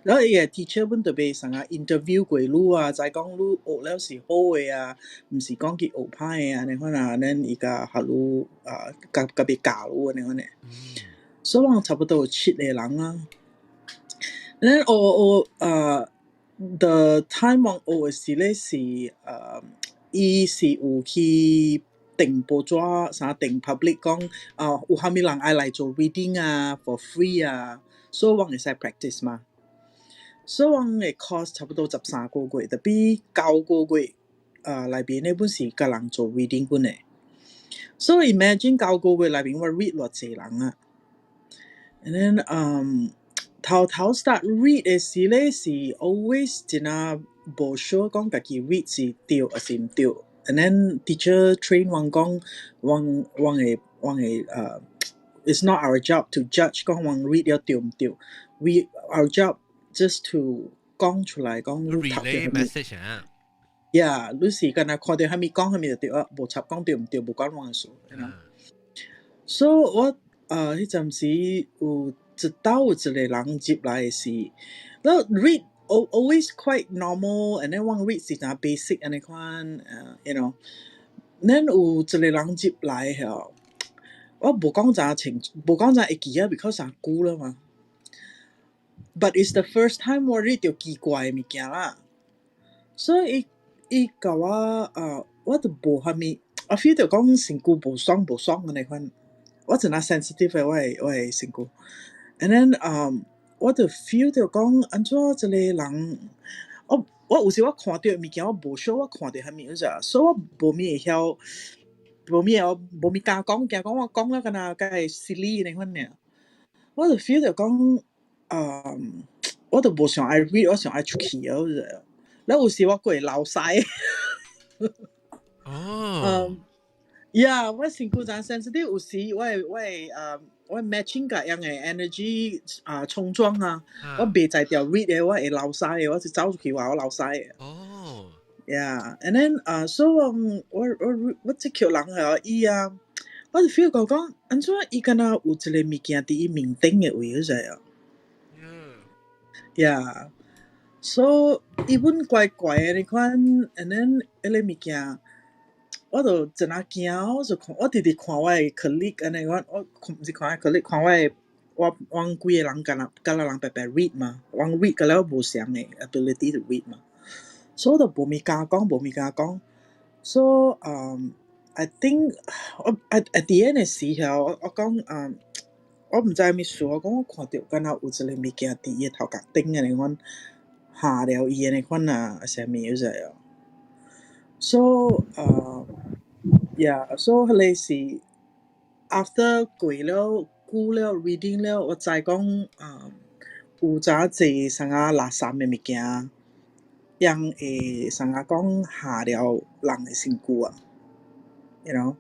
然後伊個 teacher 阮特別啥個 interview 過你啊，知講你學了是好的啊，毋是講去學歹的按呢款啊，then 伊共予你啊，共共欲教你按呢款的。所以阮差不多有七個人啊。then 學學the time 阮學的時咧是伊是有去訂報紙，啥訂 public 講啊，有啥物人愛來做 reading 啊，for free 啊，所以阮會使 practice 嘛。所以阮的 course 差不多13個月，tapi 9個月啊內面咧本是共人做 reading 本的。所以 imagine 9個月內面我 read 偌濟人啊。And then 頭頭 start read 的時咧是 always 真啊無 sure 講家己 read 是對還是毋對。And then teacher train 阮講，阮阮會阮會it's not our job to judge 講阮 read 了對毋對。We our job just to 講出來講你讀著 relay 啥物。 message 啊。 Yeah，你是敢若看著啥物講啥物就對啊，無插講對毋對，無關我的事。You know? So 我彼陣時有一道有一個人入來的時，你 read always quite normal，and then 我 read 是誠 basic 按呢款，then 有一個人入來吼，我無講誠清，無講誠會記啊，because 誠久了嘛。But it's the first time 我 read 著奇怪的物件啦。所以伊伊共我我就無啥物，我 feel 著講身軀無爽無爽按呢款，我真正 sensitive 的我的身軀。And then 我就 feel 著講按怎這個人，我有時我看著的物件我無 sure 我看著啥物，你知無？所以我無物會曉，無物會無物敢講，驚講我講了敢若較會 silly 按呢款爾。我就 feel 著講，我就無想愛 read，我想愛出去啊，你知無？了有時我閣會流屎。Yeah，我身軀誠 sensitive，有時我會 matching 佮樣的 energy 啊衝撞啊，我袂在條 read 的，我會流屎的，我是走出去話我流屎的。Yeah，and then 啊，所以我我這叫人係伊啊，我就 feel 講講，按怎伊敢若有一個物件佇伊面頂的位，你知無？Yeah，so 伊本怪怪的呢款，and then 彼個物件，我就真仔驚，我就看，我直直看我的 colleague 按呢，我我毋是看我 colleague，看我的我阮幾個人敢若敢若人白白 read 嘛，阮 read 甲了無相的 ability to read 嘛，所以我就無物敢講，無物敢講，so I think 我 at the end 的時候，我講我毋知啥物事，我講我看著敢若有一個物件佇伊的頭殼頂按呢款嚇了伊按呢款啊，啥物你知無？So yeah, so 彼個是 after 過了久了 reading 了，我知講有誠濟啥個垃圾的物件，樣會啥個講嚇了人的身軀啊，you know。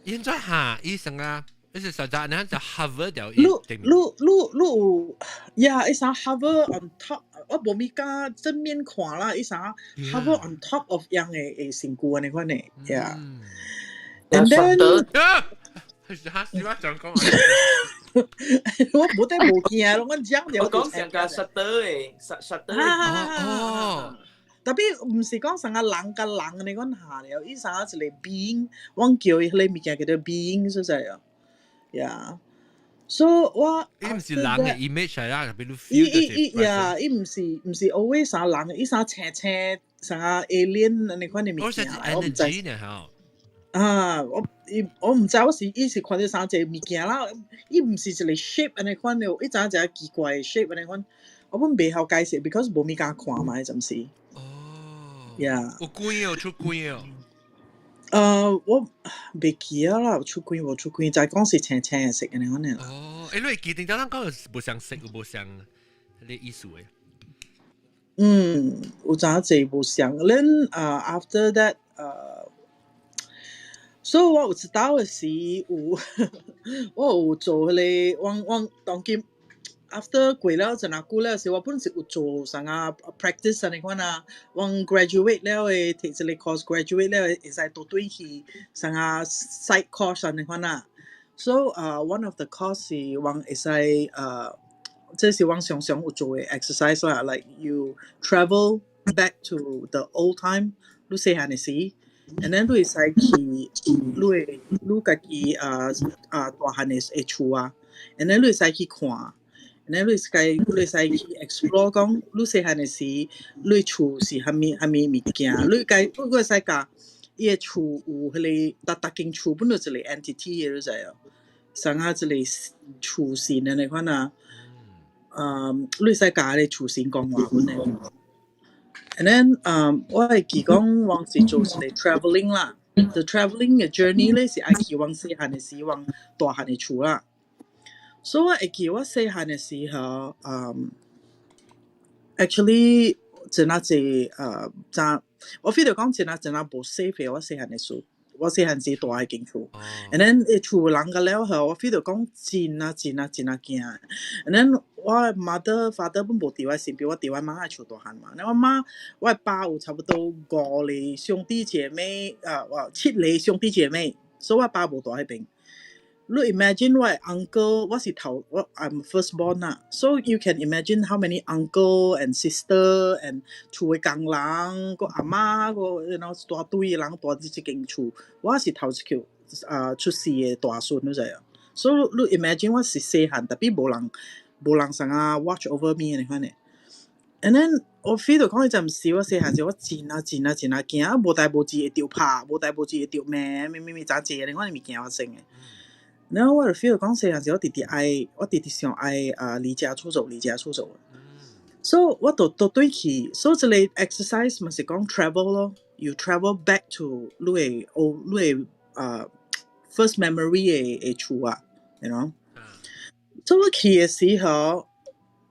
現在嚇伊成啊，伊是實在，你就 hover 掉你你你你有呀？伊啥 hover on top，我無物敢正面看啦，伊啥 hover on top of 樣的身軀按呢款的，yeah。And then 嚇死我！想講，我無得無驚咯，我講我講上個 shutter 的，shutter 哦。Tapi 毋是講啥個人佮人按呢款嚇了，伊啥一個 being，阮叫伊彼個物件叫做 being，是不是？Yeah。So 我伊毋是人的 image 嚟啦，比如伊伊伊呀，伊毋是 always 啥人，伊啥青青啥個 alien 按呢款的物件，我毋知。啊，我伊我毋知我是伊是看著啥一個物件啦，伊毋是一個 shape 按呢款的，伊知影一個奇怪的 shape 按呢款，我本袂曉解釋，because 無物件看嘛，彼陣時。哦。Yeah。有鬼哦，出鬼哦。我袂記啊啦，有出鬼無出鬼，就講是青青的色按呢款的。哦，欸，你會記得咱講無相色，無相彼個意思的。嗯，有誠濟無相。Then after that 所以我有一道的時有我有做彼個，我我當今 after 過了真久了時，我本是有做啥個 practice 按呢款啊。我 graduate 了的，摕一個 course graduate 了的，會使倒轉去啥個 side course 按呢款啊。So one of the course 是阮會使這是阮常常有做的 exercise 啦，like you travel back to the old time，你細漢的時，and then 你會使去，你會你家己大漢的厝啊，and then 你會使去看，and then 你會使去 explore 講，你細漢的時，你厝是啥物啥物物件，你家你會使共伊的厝有彼個，逐逐間厝本來一個 entity 的，你知無？啥個一個厝神按呢款啊，你會使共彼個厝神講話本的。And then，我會記講，我是做一個 travelling 啦。The travelling 的 journey 咧是愛去阮細漢的時，阮大漢的厝啦。所以我會記我細漢的時候，actually 真啊濟真，我 feel 著講真啊真啊無 safe 的，我細漢的時，我細漢時住彼間厝。And then 彼厝人個了後，我 feel 著講真啊真啊真啊驚。And then 我 mother father 本無佇我身邊，我佇我媽的厝大漢嘛。然後我媽我爸有差不多五個兄弟姐妹，啊，哇，七個兄弟姐妹，所以我爸無蹛彼邊。你 imagine 我的 uncle，我是頭我 I'm first born 啦，so you can imagine how many uncle and sister and 厝的工人，閣阿媽，閣 you know 一大堆人蹛佇這間厝，我是頭一個啊出世的大孫，你知無？所以你 imagine 我是細漢，tapi 無人無人啥啊 watch over me 按呢款的。And then 我 feel 到講彼陣時，我細漢時我真啊真啊真啊驚，啊無代無誌會著拍，無代無誌會著罵，咩咩咩怎濟按呢款的物件發生的。然後我就 feel 到講細漢時我直直愛，我直直想愛啊離家出走，離家出走。So 我就倒轉去，所以這個 exercise 嘛是講 travel 咯，you travel back to 你的哦，你的啊 first memory 的的厝啊，you know。所以我去的時候，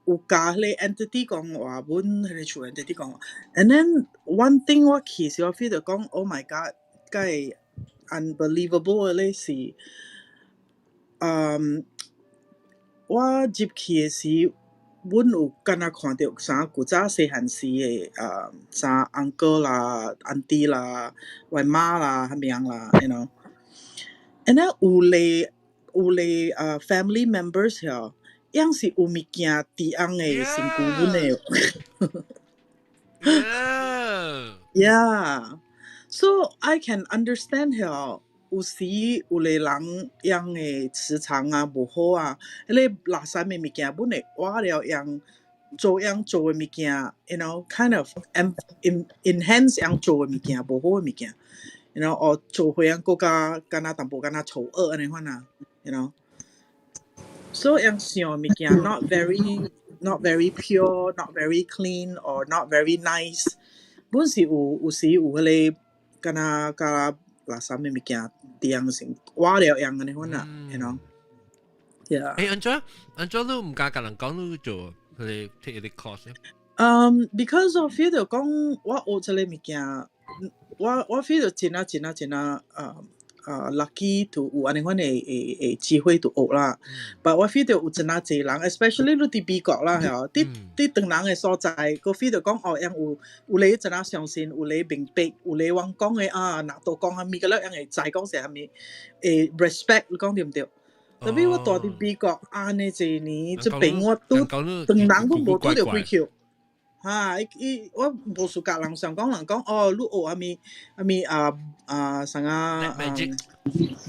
有共彼个 entity 講話，阮彼个厝 entity 講話，and then one thing 我去時我 feel 到講，oh my god，敢會 unbelievable 的咧是，嗯，我入去的時，阮有敢若看著啥古早細漢時的啊，啥 uncle 啦、auntie 啦、我媽啦、啥物樣啦，you know。and then 有個有個啊 family members 嗬，樣是有物件佇翁的身軀阮的。Yeah. So I can understand 嗬，有時有個人樣的磁場啊無好啊，彼個垃圾的物件阮會挖了樣做樣做的物件，you know kind of enhance 樣做的物件無好的物件，you know 或做伙樣閣較敢若淡薄敢若醜惡按呢款啊，you know。所以樣想的物件 not very pure, not very clean or not very nice。本是有有時有彼個敢若較垃圾的物件佇樣先挖了樣按呢款啊，you know。Yeah。誒，按怎按怎你毋敢共人講你做彼個 take 個 course 咧？ Because 我 feel 到講我學這個物件，我我 feel 到真啊真啊真啊啊啊 lucky to 有按呢款的的的機會 to 學啦。But 我 feel 到有真啊濟人，especially 你佇美國啦，吼，佇佇唐人的所在，閣 feel 到講哦，樣有有咧真啊相信，有咧明白，有咧阮講的啊，若都講啥物個了，樣會知講是啥物，會 respect，你講對毋對？Tapi 我蹛佇美國按呢濟年，這邊我拄唐人阮無拄著開口。哈！伊伊我無相佮人上講人講哦，你學啥物啥物啊啊啥啊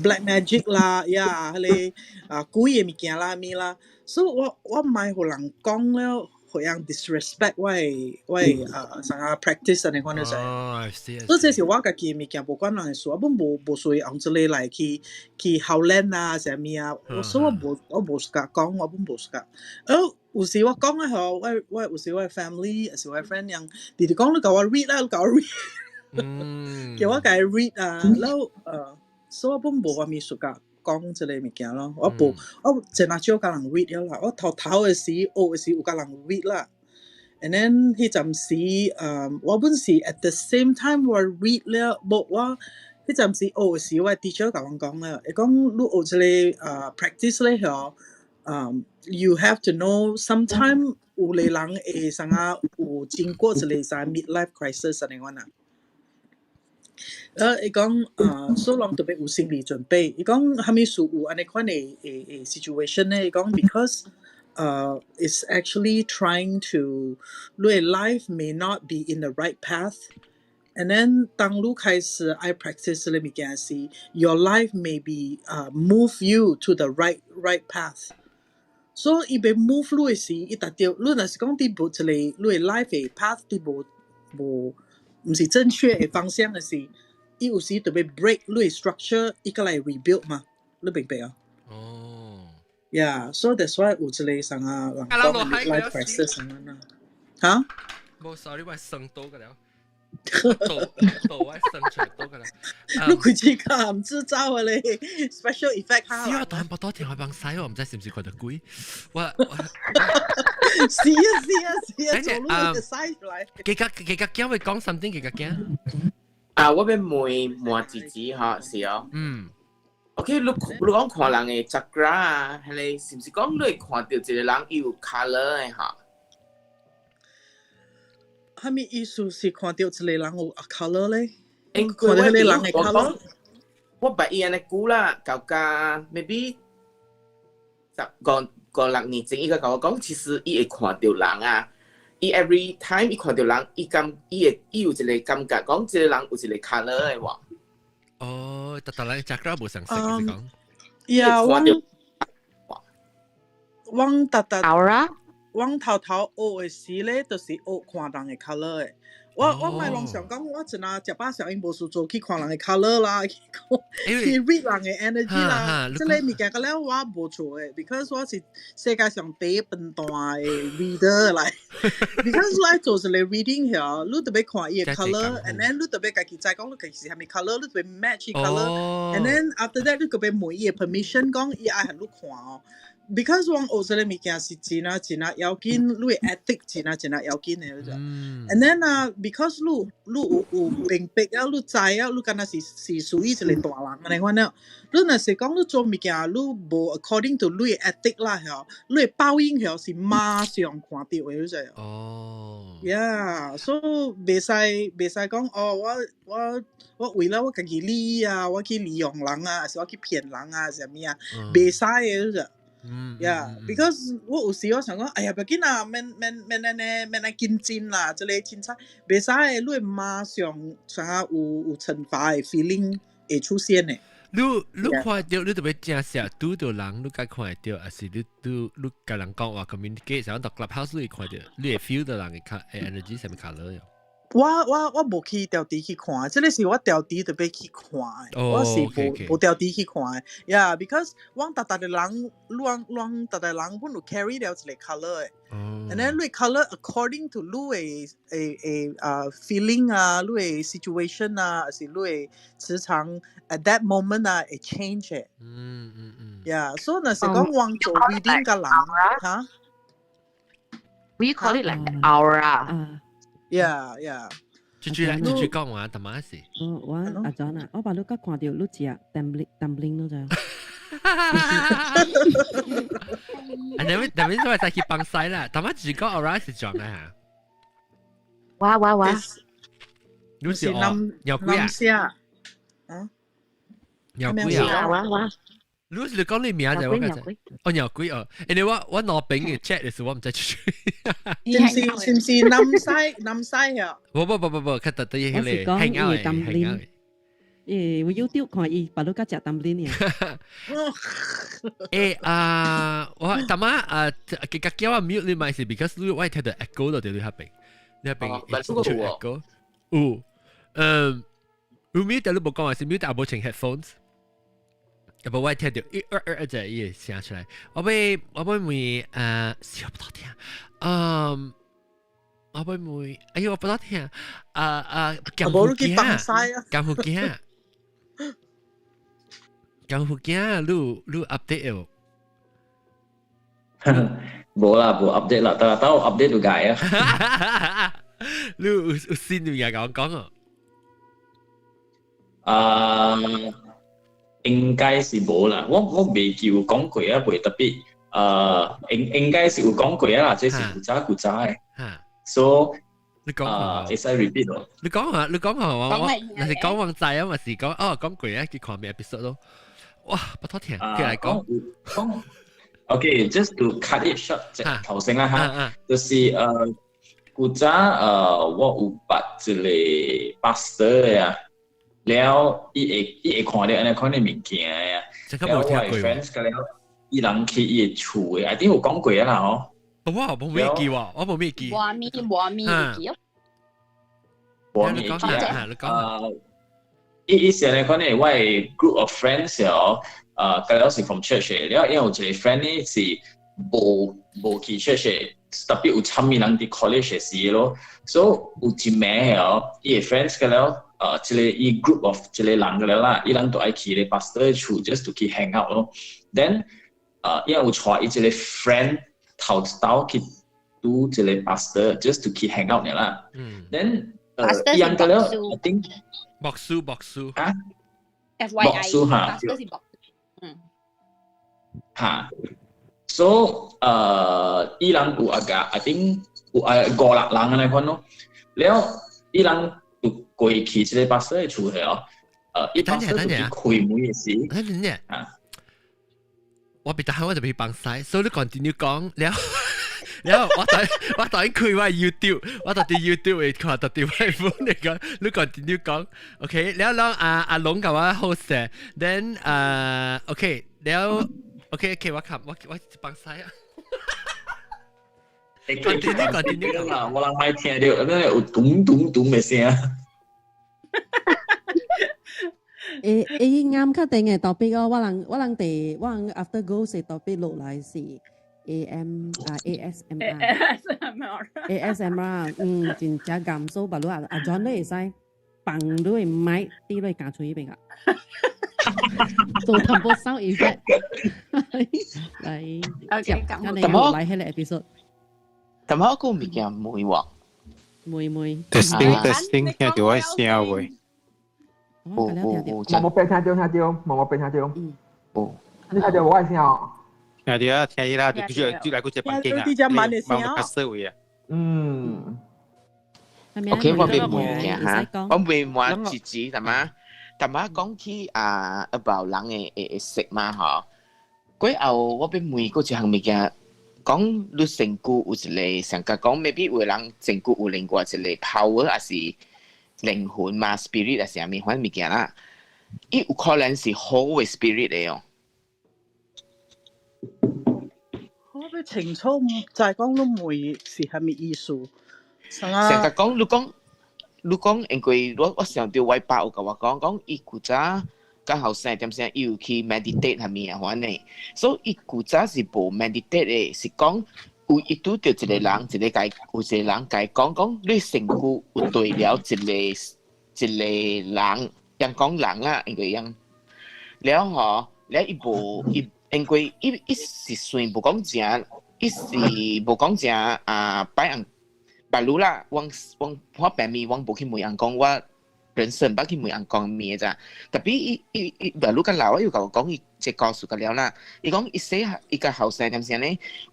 black magic 啦，呀，彼個啊鬼的物件啦，物啦，所以我我毋愛予人講了，予人 disrespect 我的我的啊啥啊 practice 按呢款就知。哦，I see。所以這是我家己的物件，無關人的事，我本無無需要用這個來去去唬爛啊，啥物啊，所以我無我無相佮講，我本無相佮。而有時我講的吼，我我有時我的 family，還是我的 friend 樣，直直講你共我 read 啦，你共我 read，叫我共伊 read 啊，然後呃，所以我本無啥物相佮講這個物件咯，我無我真啊少共人 read 了啦，我頭頭的時學的時有共人 read 啦，and then 彼陣時，呃，我本是 at the same time 我 read 了，無我。彼陣時學的時，我 teacher 共阮講了，伊講你學這個呃 practice 咧吼。You have to know sometime 有個人會啥啊有經過一個啥 midlife crisis 按呢款啊。呃，伊講呃，所以人特別有心理準備。伊講啥物事有按呢款的的的 situation 咧？伊講 because 呃，it's actually trying to 你的 life may not be in the right path。And then 當你開始愛 practice 這個物件時，your life may be move you to the right path。所以伊欲 move 你的時，伊達著你若是講佇無一個你的 life 的 path 佇無無毋是正確的方向的時，伊有時就欲 break 你的 structure，伊閣來 rebuild 嘛，你明白啊？哦。 Yeah, so that's why 有這個啥啊人講 midlife crisis 啥啊？哈？無，sorry，我生多個了。倒倒我生出多個啦。你開始講毋知走的咧，special effect 哈。是啊，但係多聽我幫使，我毋知是毋是看著鬼。我是啊是啊是啊，做路就使出來。幾個幾個驚會講 something，幾個驚。啊，我欲問問姊姊吼，是哦。嗯。OK，你你講看人的 chakra 啊，係你是毋是講你會看到一個人有 colour 的哈？啥物意思是看到一個人有 colour 咧？因看到彼個人的 colour？我捌伊按呢久啦，到甲 maybe 十五五六年前，伊個共我講，其實伊會看到人啊，伊 every time 伊看到人，伊感伊會伊有一個感覺，講這個人有一個 colour 的喎。哦，逐逐人 chakra 無相似，是講。呀，阮阮逐逐 aura，阮頭頭學的時咧，就是學看人的 colour 的。我我莫攏想講，我一若食飽小因無事做去看人的 colour 啦，去去 read 人的 energy 啦，這個物件個了我無做的，because 我是世界上第一笨蛋的 reader 來。because 我愛做一個 reading 遐，你特別看伊的 colour，and then 你特別家己知講你家己是啥物 colour，你特別 match 伊 colour，and then after that 你閣欲問伊的 permission，講伊愛予你看哦。because 阮學這個物件是真啊真啊要緊，你的 ethic 真啊真啊要緊的，你知。And then 啊，because 你你有有明白啊，你知啊，你敢若是是屬於一個大人按呢款了。你若是講你做物件，你無 according to 你的 ethic 啦，吼，你的報應吼是馬上看到的，你知。哦。 Yeah，所以袂使袂使講哦，我我我為了我家己利益啊，我去利用人啊，還是我去騙人啊，啥物啊，袂使的，你知。Yeah，because 我有時我想講，哎呀，不要緊啦，免免免按呢，免按緊張啦，這個凊彩袂使的，你會馬上啥有有懲罰的 feeling 會出現的。你你看到你特別正式拄著人，你才看會著，還是你你你共人講話 communicate，像到 clubhouse 你會看著，你會 feel 到人的卡 energy 啥物 colour。我我我無去調佇去看，這個是我調佇特別去看的，我是無無調佇去看的。Yeah，because 阮逐逐個人，阮阮逐逐人阮有 carry 了一個 colour 的。And then 你 colour according to 你的的的啊 feeling 啊，你的 situation 啊，還是你的磁場 at that moment 啊會 change 的。Yeah，所以若是講阮做 reading 個人，哈？We call it like aura。 Yeah. 轉轉來，轉轉講話，大媽是。我我阿 John 啊，我把你甲看著你食 dumpling dumpling 咯就。啊，你你你我再去幫晒啦，大媽只講 aura 是怎啊？哇哇哇！你是哦，鳥鬼啊？啊？鳥鬼啊？哇哇！你是講你名就我講，哦鳥鬼哦，因為我我攞餅嘅 chat 嘅時我唔知出去。是唔是是唔是南西南西啊？不不不不不，較特得迄個 hang out 嘅 hang out。誒，我 YouTube 看伊把你甲食 dumpling 啊。誒啊，我大媽啊，佢家叫我 mute 你咪是 because 你我聽到 echo 到佇你遐邊，你遐邊出 echo。有，嗯，有 mute 但你無講話是 mute，但無穿 headphones。不我聽到一二二隻伊會聲出來，我欲我欲問小不到聽，嗯，我欲問，哎呦我不到聽，啊啊，江湖囝，江湖囝，江湖囝，你你 update 哦？無啦，無 update 啦，但係 update 就解啊。你有有新物件共我講哦？啊。應該是無啦，我我袂記有講過啊，袂特別，應應該是有講過啊啦，這是古早古早的。所以你講啊，會使 repeat 咯。你講下，你講下我我，若是講往知啊，嘛是講哦講過啊，去看咩 episode 咯。哇，不妥聽，佢來講。講，OK，just to cut it short，頭先啦哈，就是古早我有捌一個 pastor 啊。了，伊會伊會看著按呢款的物件啊。了我的 friends 甲了，伊人去伊的厝的，I think 有講過啊啦吼。我無咩記喎，我無咩記。無咪無咪記哦。無咪記啊。伊伊是按呢款的，我的 group of friends 哦，甲了是 from church 的，了因為有一個 friend 呢是無無去 church 的，特別有參與人佇 college 時咯，所以有一暝哦，伊的 friends 甲了。這個伊 group of 這個人個了啦，伊人都愛去咧 pastor 厝，just to 去 hang out 咯。Then，伊有帶伊一個 friend 頭一道去拄這個 pastor，just to 去 hang out 啦。Then，伊人個了，I think 牧師牧師啊，牧師哈。嚇，so 伊人有阿個，I think 有啊五六人按呢款咯，了伊人就過去這個 pastor 的厝去哦，伊 pastor 就去開門的時，等陣啊，我別得閒我就俾放晒，所以你 continue 講了。然後我等開我 YouTube，我特啲 YouTube 會看特啲 iPhone 嚟講，你 continue 講，OK，了後阿阿龍甲我 host，then OK，了 OK OK，我看我我放晒啊。continue continue 啦，我人莫聽著，那有咚咚咚的聲。欸啱確定嘅 topic 哦，我人第我人 after ghost 嘅 topic 落來是 A M 啊 A S M R ASMR A S M R，嗯，真正感受，白你阿阿 John 你會使放你的麥佇你咬喙邊啊，做淡薄 sound effect 來接，咱嚟來彼個 episode。咁我個物件問喎，問問。 testing testing，聽著我聲未？有有有，冇冇變聽著聽著，冇冇變聽著。哦，你聽著我的聲哦。聽著啊，聽伊啦，就就就來過一個房間啊，你只慢的聲較細位啊。嗯。 OK，我欲問件哈，我欲問一字，係嘛？但嘛講起啊，about 人的會識嘛吼。過後我欲問過一項物件，講你身軀有一個上甲講，maybe 有人身軀有另外一個 power，還是靈魂嘛，spirit 還是啥物款物件啦？伊有可能是好的 spirit 的哦。我欲清楚，毋知講你問是啥物意思。上甲講，你講，你講，因為我想著我爸有共我講，講伊古早較後生點聲，伊有去 meditate 啥物啊款呢？所以伊古早是無 meditate 的，是講有伊拄著一個人，一個共有一個人共伊講講，你身軀有對了一個一個人，人講人啦，因為樣了吼，了伊無伊，因為伊伊是算無講誠，伊是無講誠啊，擺人。白如啦，我我我病咪我無去問人講，我人生捌去問人講物咋。特別伊伊伊白如較老，伊有共我講伊這故事個了啦。伊講伊細漢伊較後生點聲呢，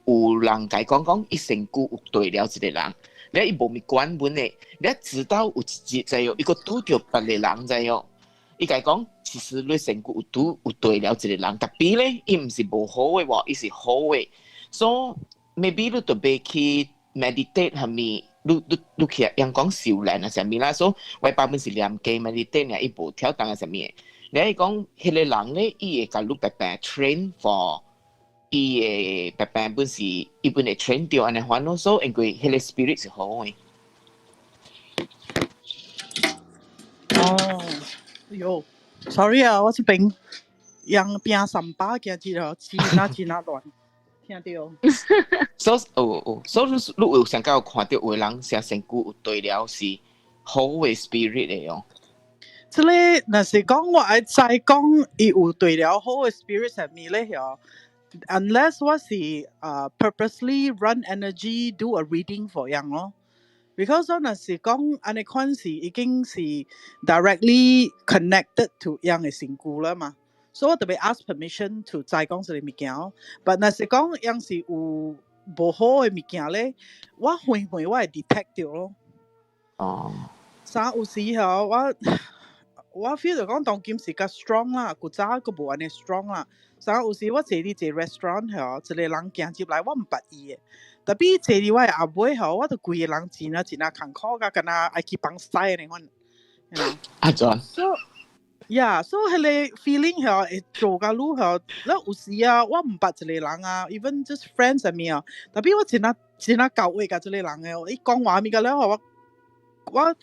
有人共伊講講伊身軀有對了一個人，了伊無物管本的，了直到有一日知影，伊閣拄著別个人知影。伊共伊講，其實你身軀有拄有對了一個人，特別咧，伊毋是無好的喎，伊是好的。所以 maybe 你特別去 meditate 係咪？你你你去人講修煉啊啥物啦，所以我爸本是念經 meditate 爾，伊無跳動啊啥物的。你講彼個人咧，伊會共你白白 train for，伊會白白本是伊本會 train 著按呢款咯，所以因為彼個 spirit 是好的。哦，哎喲，sorry 啊，我這邊用邊三百行一個真啊真啊亂。聽著。所以哦哦，所以你你有上較有看著有的人寫身軀有對了是好的 spirit 的哦。這個若是講我愛知講伊有對了好的 spirit 啥物咧吼，unless 我是purposely run energy do a reading for 𪜶咯。Because 我若是講按呢款是已經是 directly connected to 𪜶的身軀啦嘛。所以我特別 ask permission to 知講這個物件。But 若是講𪜶是有無好的物件咧，我遠遠我會 detect 著咯。哦。啥有時吼，我我 feel 著講當今是較 strong 啦，古早閣無按呢 strong 啦。啥有時我坐佇一個 restaurant 吼，一個人行入來，我毋捌伊的。特別坐佇我的後尾吼，我就規个人真啊真啊艱苦，甲敢若愛去放屎按呢款。啊怎？ So yeah, so 彼個 feeling 吼會做甲愈吼，了有時啊，我毋捌一個人啊，even just friends 啥物啊，特別我真啊真啊交話共這個人的，伊講話物個了後，我我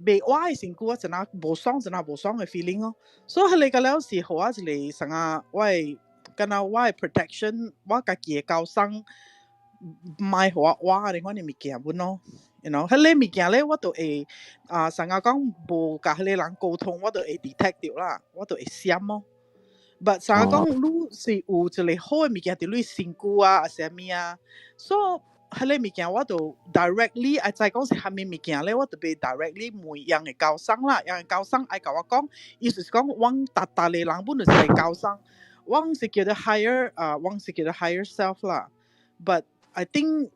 袂我的身軀我真啊無爽，真啊無爽的 feeling 咯。所以彼個個了是予我一個啥啊，我的敢若我的 protection，我家己的高尚，莫予我活按呢款的物件本咯。You know，彼個物件咧，我就會啊，啥啊講無共彼個人溝通，我就會 detect 著啦，我就會閃咯。But 啥講你是有一個好的物件佇你身軀啊，抑是啥物啊，所以彼個物件我就 directly 愛知講是啥物物件咧，我就欲 directly 問𪜶的高僧啦，𪜶的高僧愛共我講，意思是講阮逐逐個人本就是個高僧。我是叫做 higher 啊，我是叫做 higher self 啦。But I think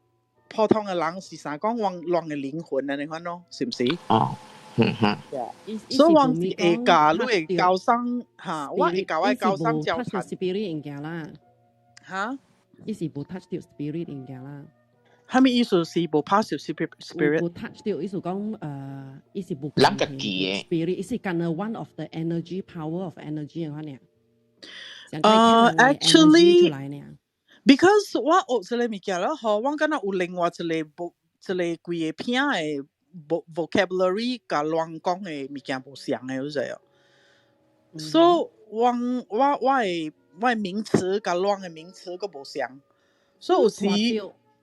普通嘅人是啥講我人嘅靈魂啊，你看咯，是唔是？哦，嗯哼。所以我是會教你會高生嚇，我會教我高生教 touch spirit 物件啦。嚇？伊是無 touch 到 spirit 物件啦。啥物意思是無 pass 到 spirit？無 touch 到，意思講，伊是無。人家己嘅 spirit，伊是干焦 one of the energy power of energy 款爾。 Actually 出來爾。 Because 我學這個物件了吼，我敢若有另外一個無一個規個片的 vocabulary 佮亂講的物件無相的，你知無？所以我我我的我的名詞佮亂的名詞閣無相，所以有時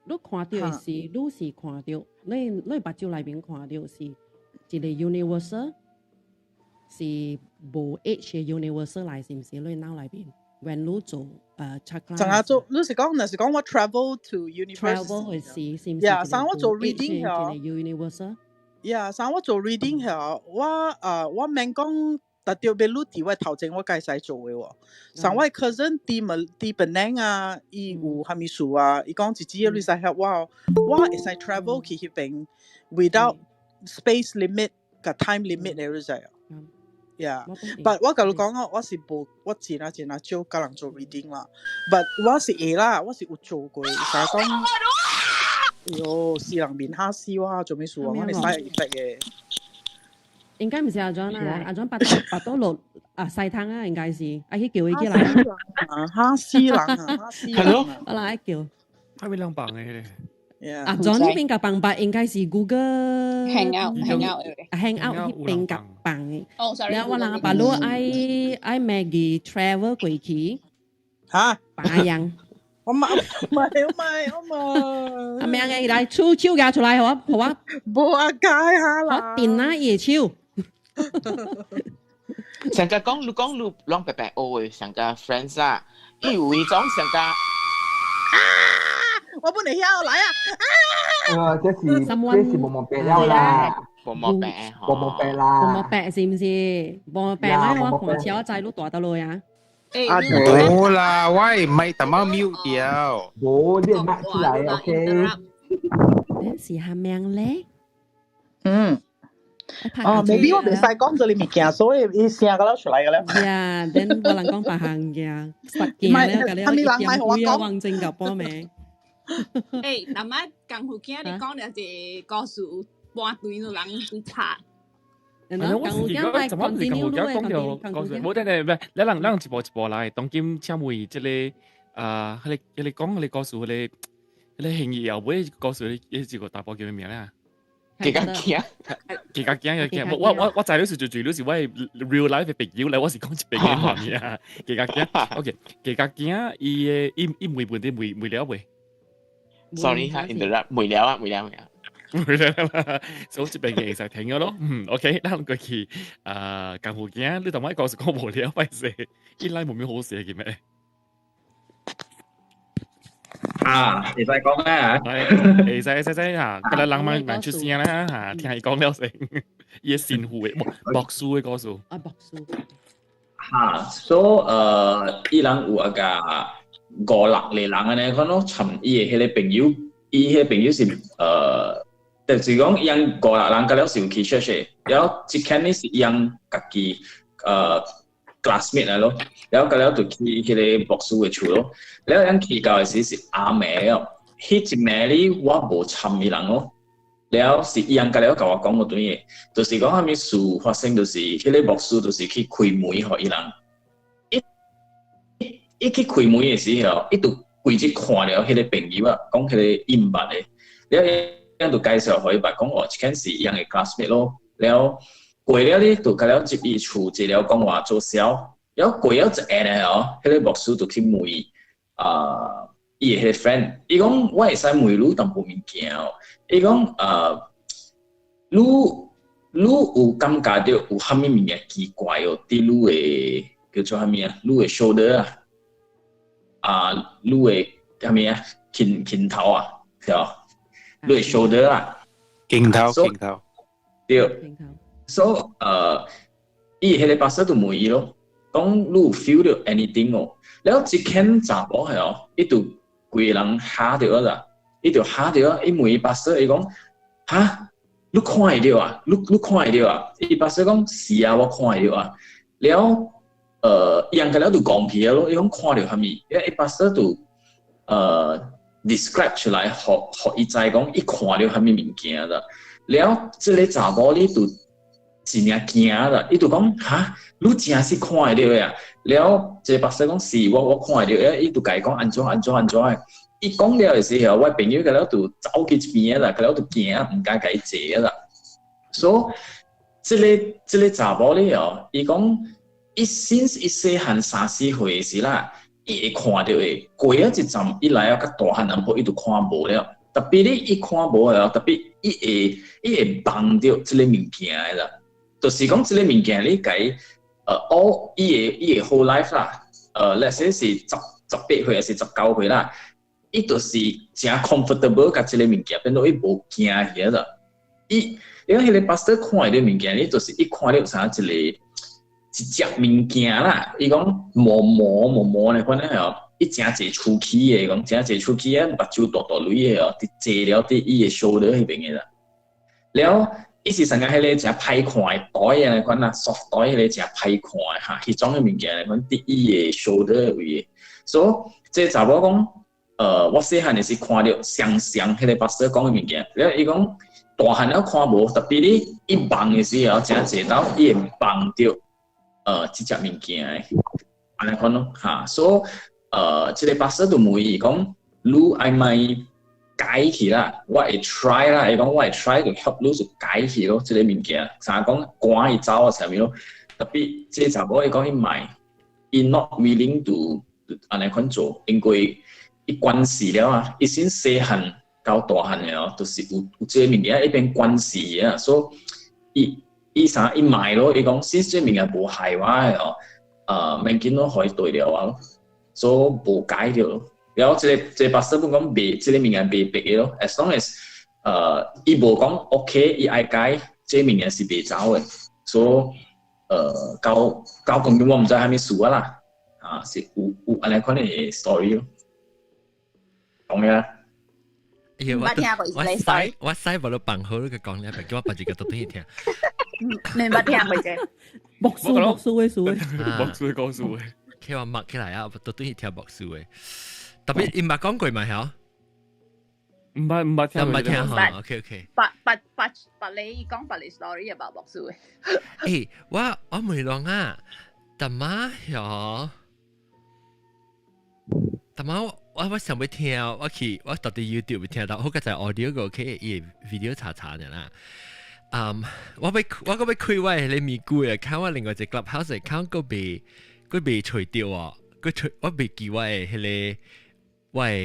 你看著的是，你是看著，你你目睭內面看著是一個 universal，是無 age 的 universal 來，是毋是？你腦內面，when 你做chakra 怎啊做？你是講，若是講我 travel to universe travel 的時，是毋是？ Yeah，啥我做 reading 一個 universal。 Yeah，啥我做 reading 嗬，我免講特著欲你佇我頭前，我會使做的喎。像我 cousin 佇馬佇檳城啊，伊有啥物事啊，伊講姐姐你使 help 我哦，我會使 travel 去彼邊 without space limit 佮 time limit 的，你知無？Yeah，but 我共你講哦，我是無我真啊真啊少共人做 reading 啦，but 我是會啦，我是有做過，啥講？哎喲，死人面嚇死我，做咩事啊？我係 side effect 嘅。應該毋是阿 John 啊，阿 John 巴肚巴肚落啊細湯啊，應該是，愛去叫伊起來。啊，嚇死人啊！嚇死人啊！我來叫。係咪兩棒嘅？阿 John 呢邊夾放白應該是 Google Hangout Hangout Hangout 彼邊夾放的。哦，sorry。然後我人阿爸魯愛愛 Maggie travel 過去。嚇？白樣。我買買我買我買。阿明嘅來手手舉出來，予我予我。無啊，解下啦。我電啊伊的手。上個講你講你攏白白學的上個 friends 啊，伊有一種上個。我本來曉來啊！這是無毛病了啦，無毛病，無毛病啦，無毛病是毋是？無毛病咧，我看車我知你大到落啊！啊，無啦，我係咪淡仔 mute 掉？無，你麥出來，OK？你是蝦名咧？嗯。哦，maybe 我袂使講這個物件，所以伊聲個了出來個了。呀，等我人講別項嘅，實件咧，甲你一點幾啊，王正甲報名。欸，那麼功夫囝你講了一個故事，半隊有人去查。係我是講，怎麼是功夫囝講著講著，無等等，唔係，你人人一步一步來，當今請問這個啊，彼個彼個講彼個故事，彼個彼個興義後尾故事，彼個查埔叫咩名啊？幾個驚，幾個驚個驚，我知你是最最，你是我 real life 的朋友來，我是講一邊嘅話啊。幾個驚，OK，幾個驚，伊的伊伊問問題問問了未？Sorry 哈，interrupt，問了啊，問了，問了。問了啦，所以這邊嘅會使停咗咯。嗯，OK，咱過去啊，功夫囝，你同我講是講無聊，歹勢，伊來無咩好勢嘅咩？啊，會使講啊，會使會使嚇，今日人慢慢出聲啦嚇，聽伊講了先，伊的神父的牧師的故事。啊，牧師。嚇，所以伊人有一個五六個人按呢，可能參伊的彼個朋友，伊彼個朋友是就是講伊人五六人甲了是有去 church 的，然後這間呢是伊人家己classmate 來咯，然後甲了就去彼個牧師的厝咯，然後咱去到的時是暗暝哦，彼一暝哩我無參伊人咯，然後是伊人甲了共我講個對的，就是講啥物事發生，就是彼個牧師就是去開門予伊人，伊伊去開門的時候，伊就規日看著彼個朋友啊，講彼個伊毋捌的，然後伊就介紹予伊捌，講哦，這間是伊人的 classmate 咯，然後過了咧，就甲了入伊厝，坐了講話做痟，然後過了一下咧哦，彼個牧師就去問啊，伊的彼個 friend，伊講我會使問你淡薄物件哦，伊講你你有感覺著有啥物物件奇怪哦？佇你的叫做啥物啊？你的 shoulder 啊，啊，你的啥物啊？肩肩頭啊，對無？你的 shoulder 啊，肩頭肩頭，對。所以伊彼個 pastor 就問伊咯，講你有 feel 到 anything 哦？了這間查某係哦，伊就規人嚇著啦，伊就嚇著，伊問伊 pastor，伊講哈，你看會著啊？你看會著啊？伊 pastor 講是啊，我看會著啊。了，伊人個了就講起咯，伊講看著啥物？因為伊 pastor 就describe 出來，予伊知講伊看著啥物物件啦。了，這个查某咧就真正驚啦，伊就講哈，你真是看會著啊？了，這個 pastor 講是我看會著，伊就共伊講按怎按怎按怎的。伊講了的時候，我朋友個了就走去一邊啦，個了就驚，毋敢共伊坐啦。所以，這个查某咧哦，伊講伊 since 伊細漢三四歲時啦，伊會看著的，過了一陣，伊來了較大漢淡薄，伊就看無了。特別咧，伊看無了，特別伊會夢著這个物件的啦。就是講這个物件你共伊all 伊的 whole life 啦，let's say 是18歲還是19歲啦，伊就是誠 comfortable 共這个物件，變做伊無驚去啦。伊因為彼个 pastor 看會著物件，你就是伊看著啥一个一隻物件啦。伊講毛毛毛毛的款哦，伊誠濟出氣的，伊講誠濟出氣啊，目睭大大蕊的哦，佇坐了佇伊的 shoulder 彼邊的啦。了，伊是啥個彼个誠歹看的袋啊，款啊，soft 袋彼個誠歹看的哈，彼種的物件款佇伊的 shoulder 的位的。所以這查某講，我細漢的時看著雙雙彼個 pastor 講的物件，了伊講大漢了看無，特別你伊夢的時候，誠濟到伊會夢著，這隻物件的，按呢款咯，哈，所以這个 pastor 就問伊講，你愛莫改去啦，我會 try 啦，伊講我會 try to help 你就改去咯，這个物件，啥講趕伊走啊啥物咯，特別這个查某伊講伊莫，伊 not willing to 按呢款做，因為伊關係了啊，伊先細漢到大漢了，就是有這個物件一邊關係啊，所以伊伊啥伊莫咯，伊講 since 這個物件無害我的哦，免緊咯，予伊對了啊，所以無改著咯。然後這個 pastor 本講袂，這个物件袂白的咯，as long as 伊無講 OK，伊愛改，這个物件是袂走的，所以到講我毋知啥物事啊啦，啊是有按呢款的 story 咯，講呀。欸，我使我使無你放好你個講咧，叫我別一個都對聽。你捌聽過這？牧師牧師的事，牧師故事的。佢話默起來啊，都對聽牧師的。特別伊捌講過嘛？曉？毋捌聽，毋捌聽哈？OK OK。捌捌捌捌你講別個 story about 牧師的。欸，我問人啊，大媽曉？大媽，我想欲聽，我去我到底 YouTube 聽到，好個在 audio 個 OK，伊 video 查查的啦。我欲我閣欲開我的咪咕啊，看我另外一個 Clubhouse 看閣未閣未揣著哦，閣揣我未記我的彼個我的。